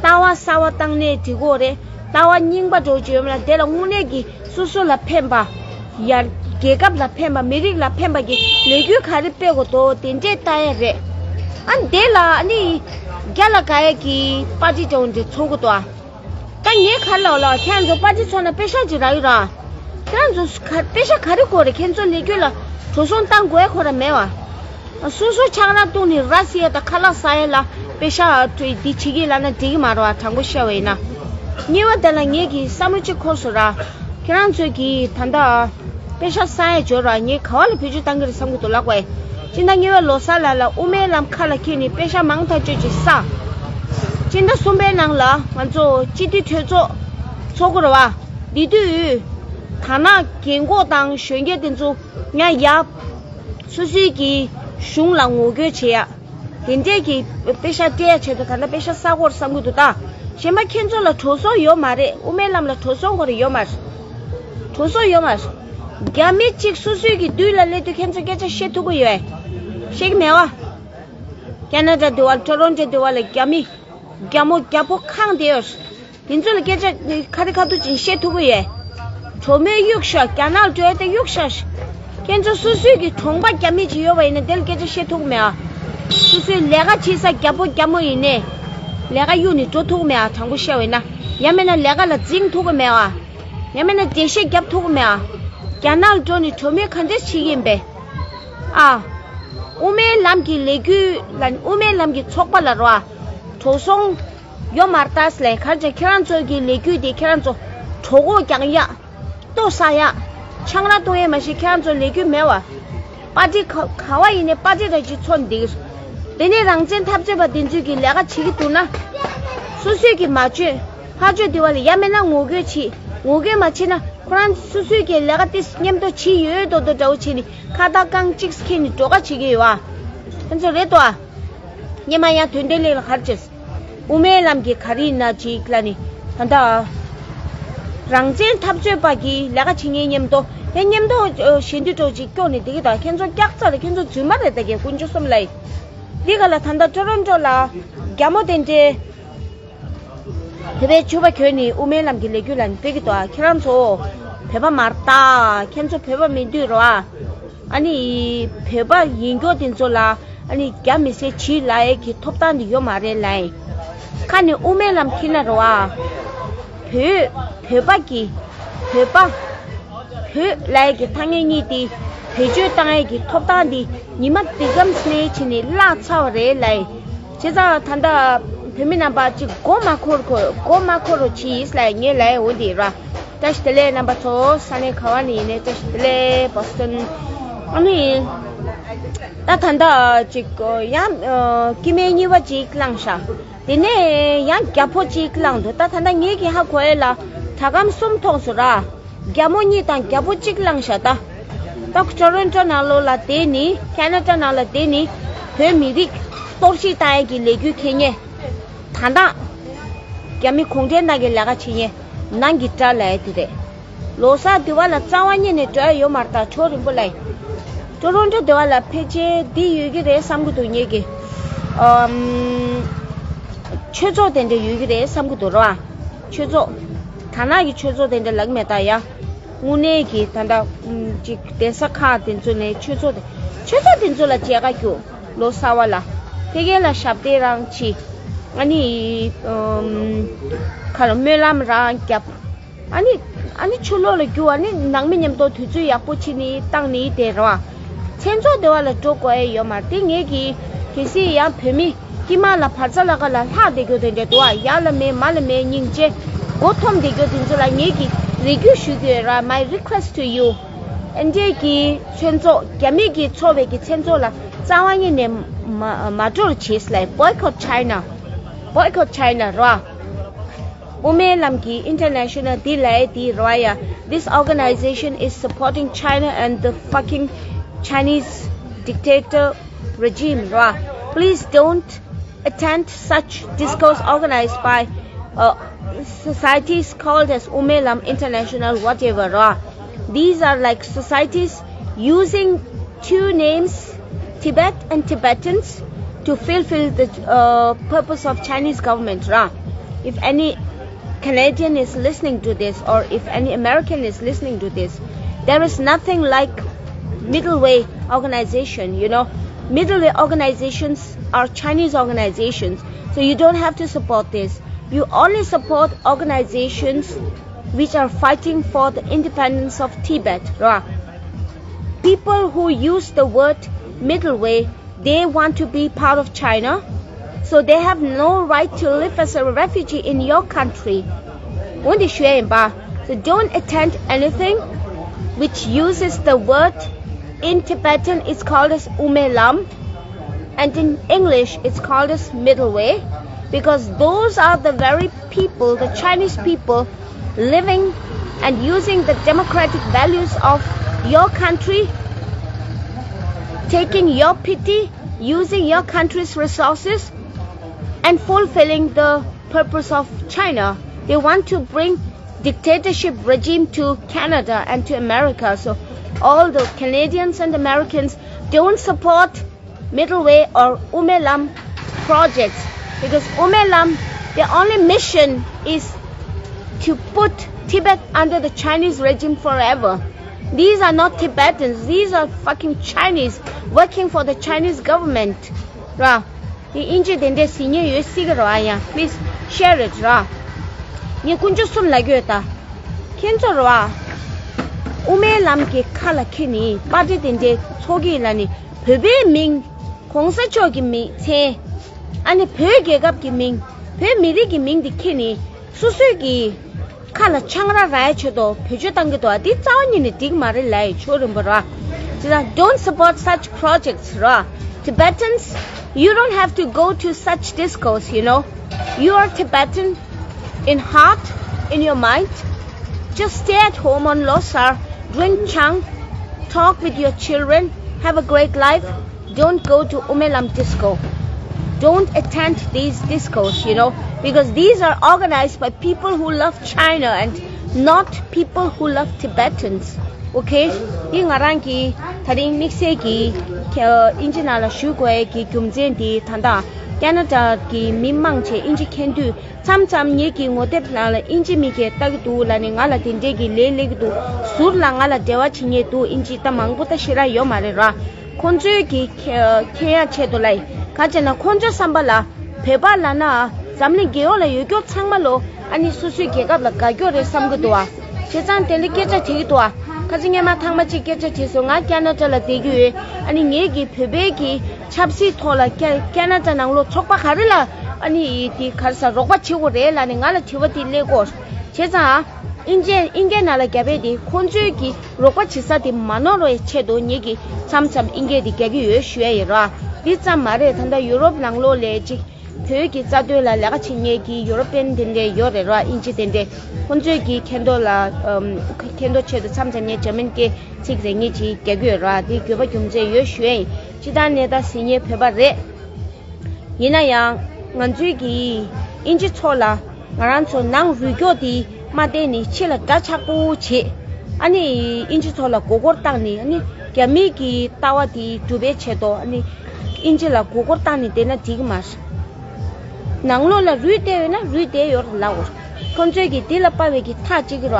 ལྟ་བ་གསར་བ་བཏང་ནས་འགྲིག་གོ་རེད། ལྟ་བ་རྙིང་པ་འགྲོ་རྒྱུ་ཡོད་མ་རེད། དེ་ལ་དངོས་གནས་ཀྱི་སོ་སོ་ལ་ཕན་པ། ཡར་རྒྱལ་ཁབ་ལ་ཕན་པ། མི་རིགས་ལ་ཕན་པ་གི་ལས་འགུལ་ག་རེ་སྤེལ་དགོས་འདུག་དེ་འདྲས་ལྟ་ཡ་རེད། ཨ་འདི་ལ་ཨ་ནི་རྒྱ་ལ་དགའ་ཡ་གི་པར་ཊི་འདྲ་བོ་འདྲ་ཚོགས་དགོས་འདུག་ཨ། ད་ངས་ག་རེ་ལབ་ལ། ཁྱེད་རང་ཚོ་པར་ཊི་ཚོགས་ན་པེ་ཤག་ཅིག་རག་གི་ར། ཁྱེད་རང་ཚོ་ག་པེ་ཤག་ག་རེ་དགོས་རེད། ཁྱེད་ཚོ་ལས་འགུལ་ལ་འགྲོ་སོང་བཏང་དགོས་ཁོ་ར་མེད་བ། སོ་སོ་ཆང་རག་བཏུང་ནས་ར་བཟི་ཡ་དང་ཁ་ལག་ཟ་ཡ་ལ་པེ་ཤག་འདི་བྱེད་ཀྱི་ལབ་ན་འགྲིག་གི་མ་རེད་བ། དྲང་པོ་བཤད་པ་ཡིན་ན། གཉིས་པ་དེ་ལ་ངེད་ཀྱིས་བསམ་བློ་གཅིག་འཁོར་སོང་ར། ཁྱེད་རང་ཚོས་ཀྱིས་ད་ལྟ་པེ་ཤག་ཟ་ཡ་འབྱོར་ར། ངས་ག་བ་ལ་བེད་སྤྱོད་བཏང་གི་རེད་བསམ་གྱི་འདུག་ལབ་དགོས། སྤྱི་ཟླ་གཉིས་པའི་ལོ་གསར་ལ་ལ་དབུ་མའི་ལམ་ཁ་ལ་འཁྱེར་ནས་པེ་ཤག་མང་ཐག་ཆོད་ཅིག་ཟ། སྤྱི་ཟླ་གསུམ་པའི་ནང་ལ་ང་ཚོ་སྤྱི་འཐུས་གྲོས་ཚོགས་ཚོགས་ཀྱི་རེད་བ། འདི་དུས་དར་ནག་རྒན་གོག་དང་གཞོན་སྐྱེས་དེ་ཚོ་ཉ་ཡ། སོ་སོའི་གི་གཞུང་ལ་ངོ་རྒོལ་བྱེད་ཡ། དེ་འདྲས་ཀྱི་དཔེ་ཤག་སྤྲད་ཡ་ཆེད་དུ་ད་ལྟ་དཔེ་ཤག་གསར་པ་བསམ་གྱི་འདུག་ད། གཞན་པ་ཁྱེད་ཚོ་ལ་འགྲོ་སོང་ཡོད་མ་རེད། དབུ་མའི་ལམ་ལ་འགྲོ་སོང་ཁོ་རང་ཡོད་མ་རེད། འགྲོ་སོང་ཡོད་མ་རེད། རྒྱ་མི་གཅིག་སོ་སོའི་གི་མདུན་ལ་སླེབས་དུས་ཁྱེད་ཚོ་སྐད་ཆ་བཤད་ཐུབ་ཀྱི་ཡོད། བཤད་ཀྱི་མེད་བ། ཁེ་ན་ཌ་འདི་བ་ལ་ཊོ་རོན་ཊོ་འདི་བ་ལ་རྒྱ་མི། རྒྱ་མོ་རྒྱ་ཕོ་ཁེངས་བསྡད་ཡོད། དེ་ཚོ་ལ་སྐད་ཆ་ཁ་རི་ཁ་ཐུག་ཅིག་བཤད་ཐུབ་ཀྱི་ཡོད། གྲོ་མོའི་གཡུག་ཤ་རྒྱ་ནག་འགྲོ་ཡ་དེ་གཡུག་ཤ། ཁྱེད་ཚོ་སོ་སོའི་གི་གྲོང་པ་རྒྱ་མི་ཅིག་ཡོད་པ་ཡིན་ན་དེ་ལ་སྐད་ཆ་བཤད་ཐུབ་ཀྱི་མེད་ཨ། སོ་སོའི་ལས་ཀ་བྱེད་ས་རྒྱ་ཕོ་རྒྱ་མོ་ཡིན་ནའི། ལས་ཀ་གཡུག་ནས་འགྲོ་ཐུབ་ཀྱི་མེད་ཨ། དྲང་པོ་བཤད་པ་ཡིན་ན། ཡང་མིན་ན་ལས་ཀ་ལ་འཛིང་ཐུབ་ཀྱི་མེད་ཨ། ཡང་མིན་ན་འགྲེལ་བཤད་རྒྱབ་ཐུབ་ཀྱི་མེད་ཨ། རྒྱ་ནག་ལ་འགྲོ་ནས་གྲོ་མོའི་ག་འདྲས་བྱེད་ཀྱི་ཡིན་པས། ཨ། དབུ་མའི་ལམ་གྱི་ལས་འགུལ་ལ་དབུ་མའི་ལམ་གྱི་ཚོགས་པ་ལ་རོ་ཨ། འགྲོ་སོང་ཡོད་མ་རེད་ད་ཟེར་ལས། ག་རེ་བྱས་ཁྱེད་རང་ཚོ་གི་ལས་འགུལ་དེ་ཁྱེད་རང་ཚོ་གྲོད་ཁོག་རྒྱག་ཡག་ལྟོ་ཟ་ཡག་ཆང་རག་བཏུང་ཡག་མ་གཞི་ཁྱེད་རང་ཚོ་ལས་འགུལ་མེད་བ། པར་ཊི་ག་ག་བ་ཡིན་ནའི་པར་ཊི་ར་ཅིག་ཚོགས་འདུག་དེ་ནས་རང་བཙན་འཐབ་རྩོད་པ་དེ་ཚོས་ཀྱི་ལས་ཀ་བྱེད་ཀྱི་འདུག་ན། སོ་སོས་ཀྱི་མ་བྱོས། ཕར་ཕྱོགས་དེ་བ་ལ་ཡ་མེད་ན་ངོ་རྒོལ་བྱེད། ངོ་རྒོལ་མ་བྱེད་ན་ཁོ་རང་སོ་སོས་ཀྱི་ལས་ཀ་དེ་མཉམ་དུ་བྱེད་ཡོད་མདོག་མདོག་འདྲ་བོ་བྱེད་ནས་ཁ་བཏགས་རྐང་གཅིག་འཁྱེར་ནས་འགྲོ་ཁ་བྱེད་ཀྱི་ཡོད་བ། ཁྱེད་ཚོ་རེད་དོ། སྔོན་མ་ཡང་དོན་ལྡན་གླིང་ལ་ག་རེ་བྱས། དབུ་མའི་ལམ་གྱི་ག་རེ་ཡིན་ན་ཅིག་ལ་ནི་ད་ལྟ་རང་བཙན་འཐབ་རྩོད་པ་གི་ལས་ཀ་བྱེད་མཁན་མཉམ་དུ་དེ་མཉམ་དུ་ཞེ་འདུས་སྤྲོ་ཅིག་སྐྱོག་ནས་བསྡད་ཀྱི་ད། ཁྱེད་ཚོ་སྐྱག་རྩ་རེད། ཁྱེད་ཚོ་རྫུན་མ་རེད་ད་གི་དཀོན་མཆོག་གསུམ་ལ་ཡིན། འདི་ག་ལ་ད་ལྟ་ཊོ་རོན་ཊོ་ལ་རྒྱ་མོ་དེ་འདྲའི་བོད་པའི་ཕྱུ་པ་གྱོན་ནས་དབུ་མའི་ལམ་གྱི་ལས་འགུལ་ལ་ནི་སྤེལ་གྱི་འདུག་ཁྱེད་རང་ཚོ་བོད་པ་མ་རེད་ད། ཁྱེད་ཚོ་བོད་པ་མི་འདུག་རོ་ཨ། ཨ་ནི་བོད་པ་ཡིན་མཁན་དེ་ཚོ་ལ་ཨ་ནི་རྒྱ་མི་སེར་བྱེད་ལ་ཡས་ཀྱི་ཐོབ་ཐང་དེ་ཡོད་མ་རེད་ལ་ཡིན། ཁ་ནས་དབུ་མའི་ལམ་འཁྱེར་ན་རོ་ཨ། བོད་བོད་པ་གི་བོད་པ། བོད་ལ་ཡས་ཀྱི་ཐ་སྙད་གཉིས་དེ་བེད་སྤྱོད་བཏང་ཡས་ཀྱི་ཐོབ་ཐང་དེ་ཉི་མ་འདི་ཙམ་ནས་བྱས་ནས་བརླག་ཚར་བ་རེད་ལ་ཡིན། བྱས་ཙང་ད་ལྟ་བོད་མི་རྣམ་པ་གཅིག་མགོ་མ་འཁོར་གོ་མགོ་མ་འཁོར་རོགས་གྱིས་ལ་ངས་ལ་འོ་འདི་ར། བཀྲ་ཤིས་བདེ་ལེགས་རྣམ་པ་ཚོ། ས་གནས་ག་བ་ནས་ཡིན་ནའི་བཀྲ་ཤིས་བདེ་ལེགས། བོ་སི་ཊོན། ཨ་ནི། ད་ད་ལྟ་གཅིག་ཡང་སྐྱེ་དམན་གཉིས་པ་གཅིག་བླངས་ཤག་དེ་ནས་ཡང་རྒྱ་ཕོ་གཅིག་བླངས་འདུག་ད་ད་ལྟ་ངེད་ཀྱི་ཧ་གོ་ཡས་ལ་དྲ་སྒམ་གསུམ་མཐོང་སོང་ར། རྒྱ་མོ་གཉིས་དང་རྒྱ་ཕོ་གཅིག་བླངས་ཤག་ད། ད་ཊོ་རོན་ཊོ་ནང་ལོགས་ལ་བསྡད་ནི་ཁེ་ན་ཌ་ནང་ལ་བསྡད་ནི་བོད་མི་རིགས་གཏོར་བཤིག་བཏང་ཡས་ཀྱི་ལས་འགུལ་འཁྱེར་མཁན། ད་ལྟ་རྒྱ་མི་གུང་ཁྲན་ཏང་གི་ལས་ཀ་བྱེད་མཁན་ནང་གི་དགྲ་ལབ་ཡས་དེ་རེད། ལོ་གསར་དེ་བ་ལ་རྩ་བ་ཉིད་ནས་འགྲོ་ཡ་ཡོད་མ་རེད་ད། ཕྱོགས་རིང་པོ་ལ་ཡིན། ཊོ་རོན་ཊོ་དེ་བ་ལ་ཕལ་ཆེར་འདི་ཡོད་ཀྱི་རེད་བསམ་གྱི་འདུག་ངེད་ཀྱི་ཨམ། ཆོས་ཚོགས་དེ་འདྲ་ཡོད་ཀྱི་རེད་བསམ་གྱི་འདུག་ར། ཆོས་ཚོགས། དར་ནག་གི་ཆོས་ཚོགས་དེ་འདྲ་ལབ་ཀྱི་མེད་ད་ཡ། དངོས་གནས་ཀྱི་ད་ལྟ་ཅིག་གདན་ས་ཁག་དེ་ཚོ་ནས་ཆོས་ཚོགས་དེ་ཆོས་ཚོགས་དེ་ཚོ་ལ་མཇལ་ཁ་རྒྱུགས། ལོ་གསར་བ་ལ་ཕ་གི་ལ་ཞབས་བརྟན་རང་བྱེད། ཨ་ནི་ཨམ། ཁ་ལ་སྨོན་ལམ་རང་རྒྱབ། ཨ་ནི་ཨ་ནི་ཕྱི་ལོགས་ལ་རྒྱུགས། ཨ་ནི་ནང་མི་མཉམ་དུ་དུས་ཚོད་ཡག་པོ་བྱེད་ནི་བཏང་ནི་དེ་རེད་བ། མཚན་ཚོགས་དེ་བ་ལ་འགྲོ་དགོས་ཡས་ཡོད་མ་རེད་དེ། ངེད་ཀྱི་གལ་སྲིད་ཡང་བོད་མི་དཀྱིལ་མ་ལ་བར་རྩ་ལ་ཁ་ལ་ལྷག་བསྡད་རྒྱུ་དེ་འདྲ་འདུག་ཨ། ཡར་ལ་མེད་མར་ལ་མེད་སྙིང་རྗེ་མགོ་འཐོམ་བསྡད་རྒྱུ་དེ་ཚོ་ལ་ངེད་ཀྱིས་རེ་སྐུལ་ཞུ་རྒྱུ་ཡོད་ར། My request to you. ཨ་འདྲས་ཀྱི་མཚན་ཚོགས་རྒྱ་མི་གི་ཚོགས་པའི་གི་མཚན་ཚོགས་ལ་རྩ་བ་ཉིད་ནས་མ་མ་འགྲོ་རོགས་བྱེད་ལ། Boycott China. Boycott China ར། དབུ་མའི་ལམ་གྱི་International Day ལ་དེ་ར་ཡ། This organization is supporting China and the fucking Chinese dictator regime ར། Please don't attend such discourse organized by uh, societies called as Umelam International, whatever. Ra. These are like societies using two names, Tibet and Tibetans, to fulfill the uh, purpose of Chinese government. Ra. If any Canadian is listening to this, or if any American is listening to this, there is nothing like middle way organization. You know, middle way organizations are Chinese organizations, so you don't have to support this. You only support organizations which are fighting for the independence of Tibet, right? People who use the word middle way, they want to be part of China, so they have no right to live as a refugee in your country. འོན་ཏེ་ཞུ་ཡ་ཡིན་པ། So don't attend anything which uses the word, in Tibetan it's called as Umelam, and in English it's called as middle way, because those are the very people, the Chinese people, living and using the democratic values of your country taking your pity, using your country's resources, and fulfilling the purpose of China. They want to bring dictatorship regime to Canada and to America. So all the Canadians and Americans, don't support Middle Way or Umelam projects, because Umelam, their only mission is to put Tibet under the Chinese regime forever. These are not Tibetans. These are fucking Chinese working for the Chinese government. ར། དེ་ཨིན་ཇི་དེ་འདྲའི་ཟིན་ཉེ་ཡོད་སྲིད་ཀྱི་ར་ཡང་please share it ར། ངས་དཀོན་མཆོག་གསུམ་ལ་གྱོད་ད། ཁྱེད་ཚོ་ར། དབུ་མའི་ལམ་གྱི་ཁ་ལ་ཁྱེར་ནི་པར་ཊི་དེ་འདྲའི་ཚོགས་ཀྱི་ལ་ནི་བོད་པའི་མིང་། གོང་ས་མཆོག་གི་མིང་མཚན། ཨ་ནི་བོད་རྒྱལ་ཁབ་ཀྱི་མིང་། བོད་མི་རིགས་ཀྱི་མིང་དེ་ཁྱེར་ནི། སོ་སོའི་གི་ཁ་ལ་ཆང་རག་རག་ཡ་ཆེད་དུ་བེད་སྤྱོད་བཏང་གི་འདུག་ཨ་འདི་རྩ་བ་ཉིད་ནས་འགྲིག་མ་རེད་ལབ་ཡ་ཆོས་རིན་པོ་ར། ཅི་ལ། Don't support such projects ར། Tibetans, you don't have to go to such discos, you know. You are Tibetan in heart, in your mind. Just stay at home on Losar, drink chang, talk with your children, have a great life. Don't go to Umelam disco. Don't attend these discos, you know, because these are organized by people who love China and not people who love Tibetans. Okay? འདི་ང་རང་གི་ད་རིང་དམིགས་བསལ་གྱི་ཨིན་ཇི་ནང་ལ་ཞུ་དགོས་ཀྱི་རྒྱུ་མཚན་འདི་ད་ལྟ་ཁ་ན་ཌ་གི་མི་མང་ཆེ་ཨིན་ཇི་མཁྱེན་དུས། མཚམས་མཚམས་ངེད་ཀྱི་ངོ་དེབ་ནང་ལ་ཨིན་ཇི་མི་སྐད་ལྟ་གི་འདུག་ལབ་ནས་ང་ལ་དེ་འདྲས་ཀྱི་ལན་སླེབས་ཀྱི་འདུག་ཟུར་ལ་ང་ལ་འབྲེལ་བ་བྱེད་མཁན་འདུག་ཨིན་ཇི་ད་མང་པོ་ད་ཞེ་དྲག་ཡོད་མ་རེད་ར། ཁོང་ཚོའི་གི་མཁྱེན་ཡ་ཆེད་དུ་ལ་ག་བྱས་ན་ཁོང་ཚོའི་བསམ་པ་ལ་བོད་པ་ལབ་ན་འཛམ་གླིང་རྒྱལ་ཡོངས་ལ་ཡོད་མཁན་ཚང་མ་ལོ་ཨ་ནི་སོ་སོའི་རྒྱལ་ཁབ་ལ་དགའ་སྐྱོ་རེད་བསམ་གི་འདུག་ཨ། བྱས་ཙང་དེ་འདྲ་སྐད་ཆ་དྲིས་ཀྱི་འདུག་ཨ། ཁ་ཅིག་སྔས་མ་ཐེངས་མ་གཅིག་སྐད་ཆ་དྲིས་སོང་། ང་ཁ་ན་ཌ་ལ་བསྡད་ཀྱི་ཡོད། ཨ་ནི་ངེད་ཀྱི་བོད་པའི་གི་ཆབ་སྲིད་ཐོག་ལ་ཁ་ཁ་ན་ཌ་ནང་ལོགས་ཚོགས་པ་ག་རེ་ལ་ཨ་ནི་དེ་ག་རེ་ཟ་རོགས་པ་བྱེད་དགོས་རེད་ལབ་ནས་ང་ལ་དྲི་བ་དེ་སླེབས་ཀྱི་ཡོད། བྱས་ཙང་ཨིན་ཇི་ཨིན་སྐད་ནང་ལ་རྒྱབ་པ་དེ་ཁོང་ཚོའི་གི་རོགས་པ་བྱེད་ས་དེ་མ་ནོར་བའི་ཆེད་དུ་ངེད་ཀྱིས་མཚམས་མཚམས་ཨིན་སྐད་དེ་རྒྱག་གི་ཡོད་ཞུ་ཡ་ཡིན་ར། འདི་ཙམ་མ་རེད། ད་ལྟ་ཡུ་རོབ་ནང་ལོགས་ལ་ཅིག་བོད་ཀྱི་རྩ་དོན་ལ་ལས་ཀ་བྱེད་མཁན་གྱི་ཡུ་རོ་པན་དེ་འདྲས་ཡོད་རེད་ར། ཨིན་ཇི་དེ་འདྲས། ཁོང་ཚོས་ཀྱི་མཁྱེན་རྟོགས་ལ་ཨམ་མཁྱེན་རྟོགས་ཆེད་དུ་མཚམས་མཚམས་ངས་འཇར་མན་སྐད་ཚིག་རེ་གཉིས་ཅིག་རྒྱག་གི་ཡོད་ར། དེ་དགོས་པ་རྒྱུ་མཚན་ཡོད་ཞུ་ཡ་ཡིན། སྤྱིར་བཏང་ནས་ད་ཟིན་ཉེ་བོད་པ་རེད། ཡིན་ན་ཡང་ང་ཚོའི་གི་ཨིན་ཇི་ཚོགས་ལ་ང་རང་ཚོ་ནང་རུལ་སྐྱོག་དེ་མ་བསྟན་ནས་ཕྱི་ལ་འདྲ་ཆགས་པོ་བྱེད། ཨ་ནི་ཨིན་ཇི་ཚོགས་ལ་མགོ་སྐོར་བཏང་ནས་ཨ་ནི་རྒྱ་མིའི་གི་ལྟ་བ་དེ་སྒྲུབ་པའི་ཆེད་དུ་ཨ་ནི་ཨིན་ཇི་ལ་མགོ་སྐོར་བཏང་ནས་བསྡད་ན་འགྲིག་གི་མ་རེད། ནང་ལོགས་ལ་རུལ་བསྡད་ཡོད་ན་རུལ་བསྡད་ཡོད་རེད་ལབ་དགོས། ཁོང་ཚོས་ཀྱིས་འདི་ལ་དཔའ་བའི་གི་ཐག་གཅིག་གི་ར།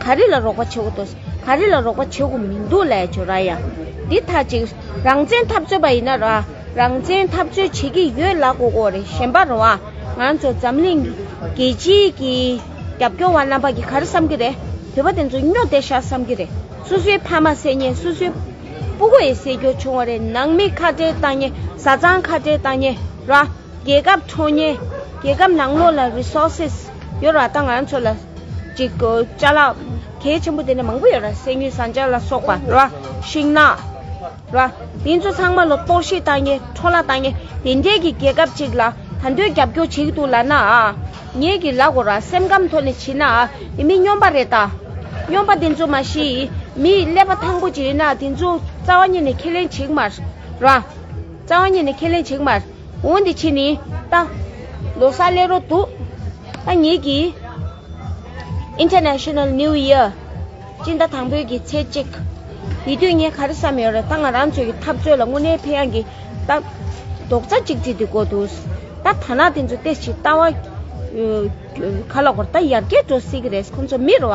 ག་རེ་ལ་རོགས་པ་བྱེད་དགོས་འདུག་ག་རེ་ལ་རོགས་པ་བྱེད་དགོས་མི་འདུག་ལབ་ཡ་ཅིག་ཡོད་ར་ཡ། འདི་ཐག་གཅིག་རང་བཙན་འཐབ་རྩོད་པ་ཡིན་ན་ར། རང་བཙན་འཐབ་རྩོད་བྱེད་ཀྱི་ཡོད་ལབ་དགོས་ཀྱི་རེད། གཞན་པ་རེད་བ། ང་ཚོ་འཛམ་གླིང་རྒྱལ་སྤྱིའི་གི་རྒྱབ་སྐྱོར་བ་རྣམ་པ་གིས་ག་རེ་བསམ་གྱི་རེད། བོད་པ་དེ་ཚོ་སྨྱོ་བསྡད་ཤག་བསམ་གྱི་རེད། སོ་སོའི་ཕ་མ་བསད་མཁན། སོ་སོའི་སྤུ་གུ་ཡང་བསད་རྒྱུ་བྱུང་བ་རེད། ནང་མི་ཁ་བྲལ་བཏང་མཁན། བཟའ་ཚང་ཁ་བྲལ་བཏང་མཁན་ར། རྒྱལ་ཁབ་འཕྲོག་མཁན། རྒྱལ་ཁབ་ནང་ལོགས་ལ་རི་སོར་སེས་ཡོད་ར། ད་ང་ཚོ་ལ་ཅིག་ཅ་ལག་གལ་ཆེན་པོ་དེ་འདྲ་མང་པོ་ཡོད་ར། གསེར་དངུལ་ཟངས་ལྕགས་ལ་སོགས་པ་ར། ཤིང་ནགས་ར། དེ་ཚོ་ཚང་མ་ལ་གཏོར་བཤིག་བཏང་མཁན། འཕྲོ་བརླག་བཏང་མཁན་དེ་འདྲའི་གི་རྒྱལ་ཁབ་ཅིག་ལ་ད་དུང་རྒྱབ་སྐྱོར་བྱེད་ཀྱི་འདུག་ལབ་ན་ཨ། ངེད་ཀྱིས་ལབ་དགོས་ར། སེམས་ཁམས་ཐོག་ནས་བྱེད་ན་ཨ། དེ་མི་སྨྱོན་པ་རེད་ད། སྨྱོན་པ་དེ་ཚོ་མ་གཞི་མི་ཀླད་པ་ཐང་པོ་ཅིག་ཡིན་ན་དེ་ཚོ་རྩ་བ་ཉིད་ནས་ཁས་ལེན་བྱེད་ཀྱི་མ་རེད་ར། རྩ་བ་ཉིད་ནས་ཁས་ལེན་བྱེད་ཀྱི་མ་རེད། འོ་འདི་ཕྱི་ནི་ད་ལོ་གསར་སླེབས་རོགས་འདུག་ད་ངེད་ཀྱིས་International New Year སྤྱི་ཟླ་དང་པོའི་གི་ཚེས་གཅིག་དེ་དུས་ངས་ག་རེ་བསམ་ཡོད་རེད། ད་ང་རང་ཚོའི་གི་འཐབ་རྩོད་ལ་དངོས་གནས་ཕན་ཡག་གི་ད་རྡོག་རྩ་གཅིག་སྒྲིལ་དེ་དགོས་འདུག་ད་ཐ་ན་དེ་ཚོ་ཏོག་ཙམ་ལྟ་བ་ག་ལ་གོ་ད་ཡར་རྒྱས་འགྲོ་སྲིད་ཀྱི་རེད། ཁོང་ཚོ་མི་རེད་བ།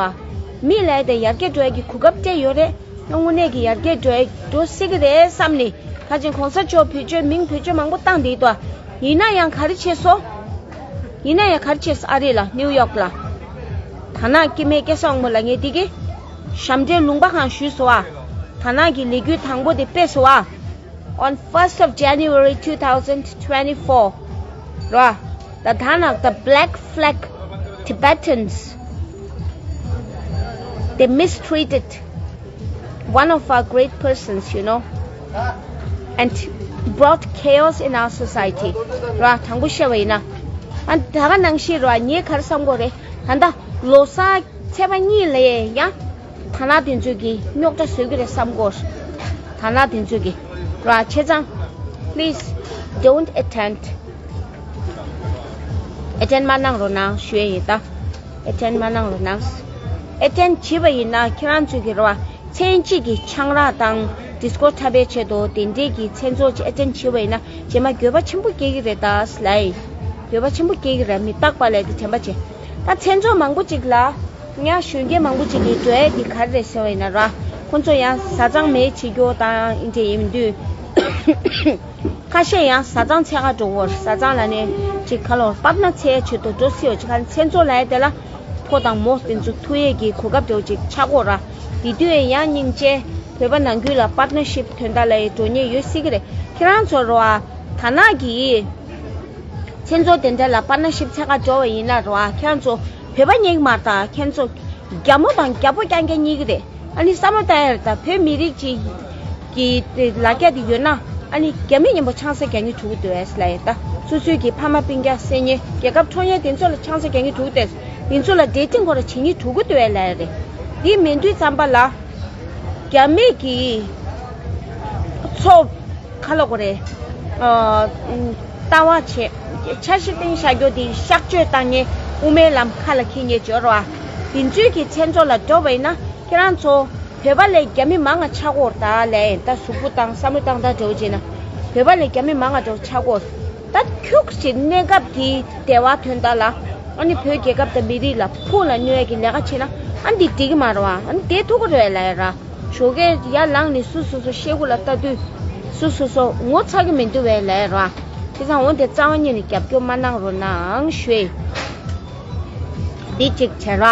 མི་ལས་དེ་ཡར་རྒྱས་འགྲོ་ཡག་གི་གོ་སྐབས་སྤྲད་ཡོད་རེད། དངོས་གནས་ཀྱི་ཡར་རྒྱས་འགྲོ་འགྲོ་སྲིད་ཀྱི་རེད་བསམ་ནས། ཁ་ཅིག་གོང་ས་མཆོག་བེད་སྤྱོད་མིང་བེད་སྤྱོད་མང་པོ་བཏང་བསྡད་འདུག་ཡིན་ན་ཡང་ག་རེ་བྱས་སོང་། ཡིན་ན་ཡང་ག་རེ་བྱས་སོང་། ཨ་རི་ལ་ནིའུ་ཡོག་ལ། ད་ནག་སྐྱེ་དམན་སྐལ་བཟང་དབང་མོ་ལ་ངས་འདི་གི་ཞབས་འདྲེན་ལུང་པ་གང་ཞུས་སོང་ཨ། ད་ནག་གི་ལས་འགུལ་དང་པོ་དེ་སྤེལ་སོང་ཨ། On first of January two thousand twenty-four ར། The Thanak, the black flag Tibetans, they mistreated one of our great persons, you know, and brought chaos in our society. ར། དང་པོ་བཤད་པ་ཡིན་ན། ཨ་ད་ག་ནང་བཞིན་ར། ངས་ག་རེ་བསམ་གྱི་ཡོད་རེད། ད་ལྟ་ལོ་གསར་ཚེས་པ་གཉིས་ལ་ཡང་ད་ནག་དེ་ཚོས་ཀྱི་རྙོག་དྲ་བཟོ་གི་རེད་བསམ་གྱི་ཡོད། ད་ནག་དེ་ཚོས་ཀྱི། ར་བྱས་ཙང་please don't attend. Attend མ་གནང་རོགས་གནང་ཞུ་ཡས་ཡིན་ད། Attend མ་གནང་རོགས་གནང་། Attend བྱས་པ་ཡིན་ན་ཁྱེད་རང་ཚོས་ཀྱི་ར་བ་མཚན་དཔྱད་ཀྱི་ཆང་རག་དང་disco འཁྲབ་པའི་ཆེད་དུ་དེ་འདྲས་ཀྱི་མཚན་ཚོགས་ཅིག་attend བྱས་པ་ཡིན་ན་རྗེས་མ་འགྱོད་པ་ཆེན་པོ་སྐྱེ་གི་རེད་ད་ལའི། འགྱོད་པ་ཆེན་པོ་སྐྱེ་གི་རེད། མི་རྟག་པ་ལས་དེ་དྲན་པ་བྱེད། ད་མཚན་ཚོགས་མང་པོ་ཅིག་ལ་ཡང་གཞོན་སྐྱེས་མང་པོ་ཅིག་གིས་འགྲོ་ཡས་དེ་ག་རེ་རེད་ཟེར་བ་ཡིན་ན་ར། ཁོང་ཚོ་ཡང་བཟའ་ཚང་མེད་བྱེད་རྒྱུ་དང་ཨིན་འདྲས་ཡིན་མི་འདུག་ཁ་ཤས་ཡང་བཟའ་ཚང་འཚོལ་ག་འགྲོ་བར་བཟའ་ཚང་ལ་ནས་ཅིག་ག་ལོར་པར་ན་འཚོལ་ཆེད་དུ་འགྲོ་སྲིད་འོ་ཅིག་ག་མཚན་ཚོགས་ལ་ཡ་དེ་ལ་ཕོ་དང་མོ་དེ་ཚོ་ཐུག་ཡས་ཀྱི་གོ་སྐབས་འདྲ་བོ་ཅིག་ཆགས་ཀྱི་ཡོད་ར། དེ་དུས་ཡང་སྙིང་རྗེ་བོད་པ་ནང་ཁུལ་ལ་པར་ན་ཤིབ་དོན་དག་ལ་ཡི་འགྲོ་ཉེན་ཡོད་སྲིད་ཀྱི་རེད། ཁྱེད་རང་ཚོ་རོ་ཨ་ད་ནག་གི་མཚན་ཚོགས་དེ་འདྲ་ལ་པར་ན་ཤིབ་འཚོལ་ག་འགྲོ་བ་ཡིན་ན་རོ་ཨ་ཁྱེད་རང་ཚོ་བོད་པ་ཉིད་མ་རེད་ད། ཁྱེད་ཚོ་རྒྱ་མོ་དང་རྒྱ་པོ་རྐྱང་རྐྱང་གཉིས་ཀྱི་རེད། ཨ་ནི་བསམ་བློ་བཏང་ཡ་རེད་ད། བོད་མི་རིགས་ཅིག་གི་ལ་རྒྱ་དེ་ཡོད་ན་ཨ་ནི་རྒྱ་མི་མཉམ་པོ་ཆང་ས་རྒྱག་ཉེན་འགྲོ་གི་འདུག་ཨེ་ལ་ཡ་ད། སོ་སོའི་གི་ཕ་མ་སྤུན་ཀྱག་སེ་ཉེ་རྒྱལ་ཁབ་འཕྲོག་ཉེན་དེ་ཚོ་ལ་ཆང་ས་རྒྱག་ཉེན་འགྲོ་གི་འདུག་དེ་ཚོ་ལ་འབྲེལ་འདྲིས་སྐོར་བྱེད་ཉེན་འགྲོ་གི་འདུག་ཨེ་ལ་ཡ་རེད། དེ་མིན་དུས་ཙམ་པ་ལ་རྒྱ་མི་གི་ཚོ་ཁ་ལོ་གོ་རེད། ལྟ་བ་བྱེད། འཆར་གཞི་སྟེང་བཞག་རྒྱུ་དེ་གཤག་བཅོས་བཏང་ཉེན་དབུ་མའི་ལམ་ཁ་ལ་འཁྱེར་ཉེན་འབྱོར་བ། དེ་ཚོའི་གི་མཚན་ཚོགས་ལ་འགྲོ་བ་ཡིན་ན་ཁྱེད་རང་ཚོ་བོད་པ་ལས་རྒྱ་མི་མང་ང་ཆགས་ཀྱི་ཡོད་རེད་ད་ལས་ད་གཟུགས་པོ་དང་བསམ་བློ་བཏང་སྟངས་འདྲ་བོ་བྱས་ན་བོད་པ་ལས་རྒྱ་མི་མང་ང་འདྲ་བོ་ཆགས་ཀྱི་ཡོད་རེད། ད་ཁྱུག་ཅིག་གནས་སྐབས་ཀྱི་བདེ་བ་དོན་དག་ལ་ཨ་ནི་བོད་རྒྱལ་ཁབ་དང་མི་རིགས་ལ་ཕུགས་ལ་གནོད་ཡ་གི་ལས་ཀ་བྱས་ན་ཨ་འདི་འགྲིག་གི་མ་རེད་བ། ཨ་ནི་བསྡད་ཐུབ་ཀྱི་རེད་ལས་ར། ཞོགས་ཀས་ཡར་ལངས་ནས་སུ་སོ་སོ་ཤེལ་སྒོ་ལ་ལྟ་དུས་སུ་སོ་སོ་ངོ་ཚ་གི་མི་འདུག་བས་ལས་ར། དེ་ཙང་འོ་དེ་རྩ་བ་ཉིད་ནས་རྒྱབ་སྐྱོར་མ་གནང་རོགས་གནང་ཞུ། འདི་གཅིག་བྱས་ར།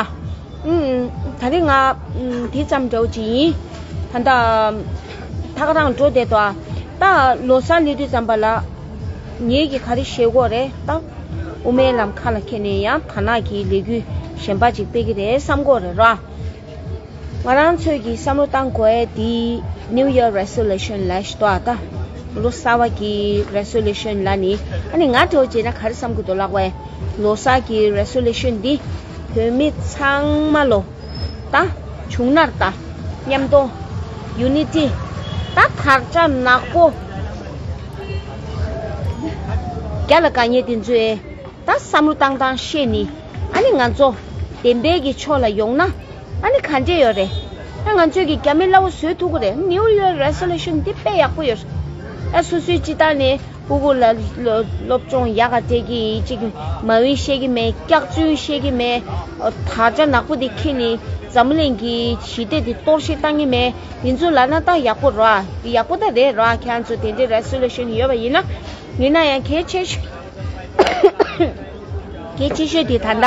ཨུམ། ད་རིང་ང་ཨུམ་དེ་ཙམ་འདྲ་བོ་ཅིག་ཡིན། ད་ལྟ་ཐག་རང་འགྲོ་བསྡད་དོ། ད་ལོ་གསར་སླེབས་དུས་ཙམ་པ་ལ་ངེད་ཀྱིས་ག་རེ་བཤད་དགོས་རེད་ད། དབུ་མའི་ལམ་ཁ་ལ་འཁྱེར་ནས་ཡང་དར་ནག་གི་ལས་འགུལ་གཞན་པ་ཅིག་སྤེལ་གི་རེད་བསམ་གྱི་ཡོད་རེད་ར། ང་རང་ཚོས་ཀྱི་བསམ་བློ་བཏང་དགོས་ཡས་དེ་New Year Resolution ལབ་ཞིག་འདུག་ཨ། ད་ལོ་གསར་བ་གི་Resolution ལབ་ནི་ཨ་ནི་ང་འདྲ་བོ་བྱས་ན་ག་རེ་བསམ་གྱི་འདུག་ལབ་པ། ལོ་གསར་གྱི་Resolution འདི་བོད་མི་ཚང་མ་ལོ་ད་བྱུང་ན་ད་མཉམ་དུ་Unity ད་དར་ཆ་ནག་པོ་རྒྱ་ལ་དགའ་ཉེ་དེ་ཚོས་ད་བསམ་བློ་བཏང་སྟངས་ཤེས་ནི། ཨ་ནི་ང་ཚོ་བདེན་པའི་གི་ཕྱོགས་ལ་ཡོང་ན་ཨ་ནི་ག་འདྲས་ཡོད་རེད། ཨ་ང་ཚོས་གི་རྒྱ་མི་སླ་བོ་བཟོས་ཐུབ་ཀྱི་རེད། New Year Resolution འདི་དཔེ་ཡག་པོ་ཡོད། ཨ་སོ་སོའི་སྤྱི་བཏང་ནས་ཕྲུ་གུ་ལ་སློབ་སློབ་སྦྱོང་ཡག་ག་སྤྲད་ཀྱི་ཅིག་མ་འོས་བཤད་ཀྱི་མེད། སྐྱག་རྫུན་བཤད་ཀྱི་མེད། དར་ཆ་ནག་པོ་འདི་འཁྱེར་ནས་འཛམ་གླིང་གི་ཞི་བདེ་འདི་གཏོར་བཤིག་བཏང་གི་མེད། འདི་ཚོ་ལབ་ན་ད་ཡག་པོ་རེད། འདི་ཡག་པོ་ད་རེད་ར། ཁྱེད་རང་ཚོ་དེ་འདྲའི་Resolution ཡོད་པ་ཡིན་ན། ཡིན་ན་ཡང་གལ་ཆེ་ཤོས། གལ་ཆེ་ཤོས་དེ་ད་ལྟ་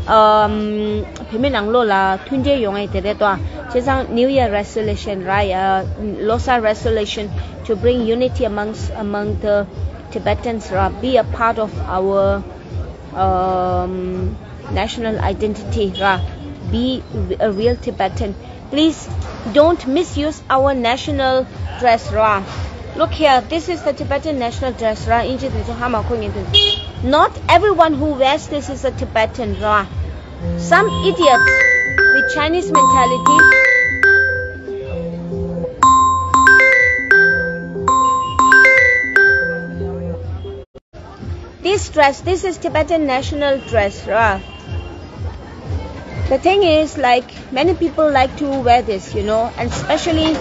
ཨམ་བོད་མི་ནང་ལོགས་ལ་མཐུན་སྒྲིལ་ཡོང་ཡས་དེ་རེད་དོ། བྱས་ཙང་New Year Resolution ར་ཡ་ལོ་གསར་Resolution to bring unity amongst among the Tibetans ར། Be a part of our um, national identity ར། Be a real Tibetan. Please don't misuse our national dress ར། Look here, this is the Tibetan national dress ར། ཨིན་ཇི་དེ་ཚོ་ཧ་མ་གོ་ཉན་དུ། Not everyone who wears this is a Tibetan ར། Some idiots with Chinese mentality. This dress, this is Tibetan national dress, right? The thing is, like, many people like to wear this, you know, and especially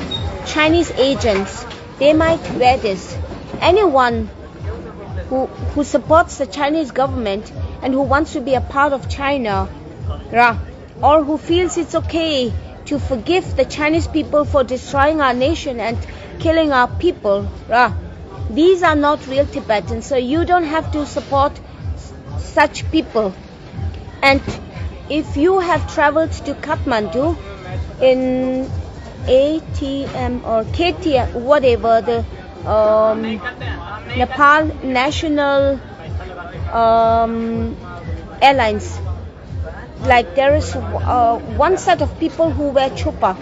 Chinese agents, they might wear this. Anyone who, who supports the Chinese government and who wants to be a part of China, right? Or who feels it's okay to forgive the Chinese people for destroying our nation and killing our people, right? These are not real Tibetans, so you don't have to support s- such people. And if you have traveled to Kathmandu in A T M or K T M, whatever the um, Nepal National um, Airlines, like there is uh, one set of people who wear choppa,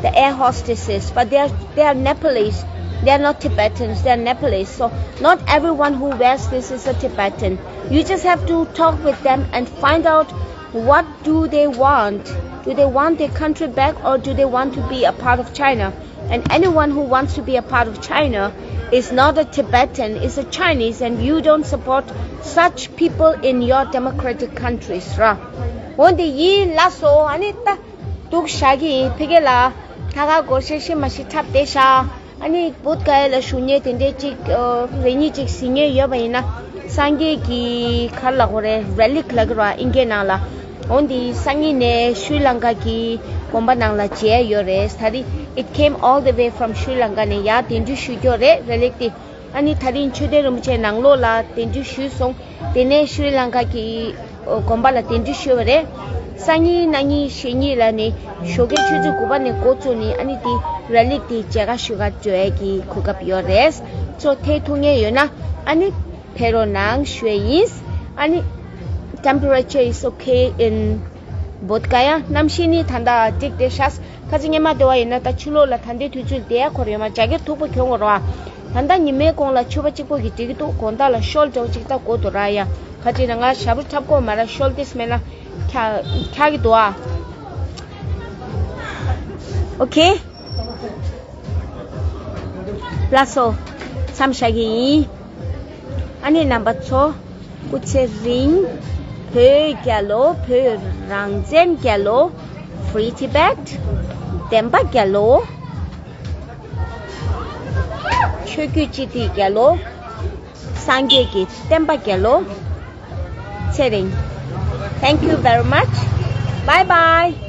the air hostesses, but they are they are Nepalese. They are not Tibetans. They are Nepalese. So not everyone who wears this is a Tibetan. You just have to talk with them and find out what do they want. Do they want their country back or do they want to be a part of China? And anyone who wants to be a part of China is not a Tibetan, is a Chinese, and you don't support such people in your democratic countries, right? འོན་ཏེ་ཡིན་ལགས་སོ། ཨ་ནི་ད་འདུག་བཞག་གི་ཡིན། ཕ་གི་ལ་ད་ག་སྒོར་གཞས་ཤིག་མ་ཞིག་འཁྲབ་བསྡད་ཤག་ཨ་ནི་བོད་ག་ཡ་ལ་བཞུགས་མཁན་དེ་འདྲས་ཅིག་ཨ་རེ་གཉིས་ཅིག་གཟིགས་མཁན་ཡོད་པ་ཡིན་ན། སངས་རྒྱས་ཀྱི་ག་རེ་ལབ་དགོས་རེད། རེ་ལིག་ལབ་ཀྱི་རེད་པ། ཨིན་སྐད་ནང་ལ། འོན་ཏེ་སང་ཉིན་ནས་ཤྲི་ལང་ཀ་གི་དགོན་པ་ནང་ལ་མཇལ་ཡོད་རེད། ད་རེས་it came all the way from Sri Lanka ནས་ཡར་གདན་འདྲེན་ཞུས་ཀྱི་ཡོད་རེད། རེ་ལིག་དེ། ཨ་ནི་ད་རིང་ཆོས་སྡེ་རིན་པོ་ཆེ་ནང་ལོགས་ལ་གདན་འདྲེན་ཞུས་སོང་། དེ་ནས་ཤྲི་ལང་ཀ་གི་དགོན་པ་ལ་གདན་འདྲེན་ཞུས་པ་རེད། སང་ཉིན་གནངས་ཉིན་གཞེས་ཉིན་ལ་ནི་ཞོགས་ཀའི་ཆུ་ཚོད་དགུ་པ་ནས་འགོ་བཙུགས་ནས། ཨ་ནི་དེ་རེ་ལིག་དེ་མཇལ་ཁ་ཞུ་ག་འགྲོ་ཡས་ཀྱི་གོ་སྐབས་ཡོད་རེད། ཚོ་ཐད་ཐུག་མཁན་ཡོད་ན། ཨ་ནི་ཕེབས་རོགས་གནང་ཞུ་ཡས་ཡིན། ཨ་ནི་temperature is okay in Bodh Gaya. གནམ་གཤིས་ནི་ད་ལྟ་འགྲིག་བསྡད་ཤག་ཁ་ཅིག་སྔོན་མ་བསྡད་པ་ཡིན་ན་ད་ཕྱི་ལོགས་ལ་ད་ལྟའི་དུས་ཚོད་བསྡད་ཡ་ཁོ་རེ་མ་རྒྱ་སྐྱེད་མཐུག་པོ་གྱོན་དགོས་རེད་པ། ད་ལྟ་ཉི་མའི་གུང་ལ་ཕྱུ་པ་གཅིག་པོ་གིས་འགྲིག་གི་འདུག་དགོང་དག་ལ་ཤོལ་འདྲ་བོ་ཅིག་ད་དགོས་འདུག་ར་ཡ། ཁ་ཅིག་ན་ང་ཞབས་བྲོ་འཁྲབ་དགོས་མ་ར། ཤོལ་དེ་སྨད་ན་འཁྱག་འཁྱག་གི་འདུག་ཨ། ཨོ་ཁེ། ལགས་སོ། མཚམས་བཞག་གི་ཡིན། ཨ་ནི་རྣམ་པ་ཚོ། སྐུ་ཚེ་རིང་། བོད་རྒྱལ་ལོ། བོད་རང་བཙན་རྒྱལ་ལོ། Free Tibet། བདེན་པ་རྒྱལ་ལོ། ཆོས་བརྒྱུད་སྤྱི་མཐུན་རྒྱལ་ལོ། སངས་རྒྱས་ཀྱི་བསྟན་པ་རྒྱལ་ལོ། ཚེ་རིང་། Thank you very much. Bye bye.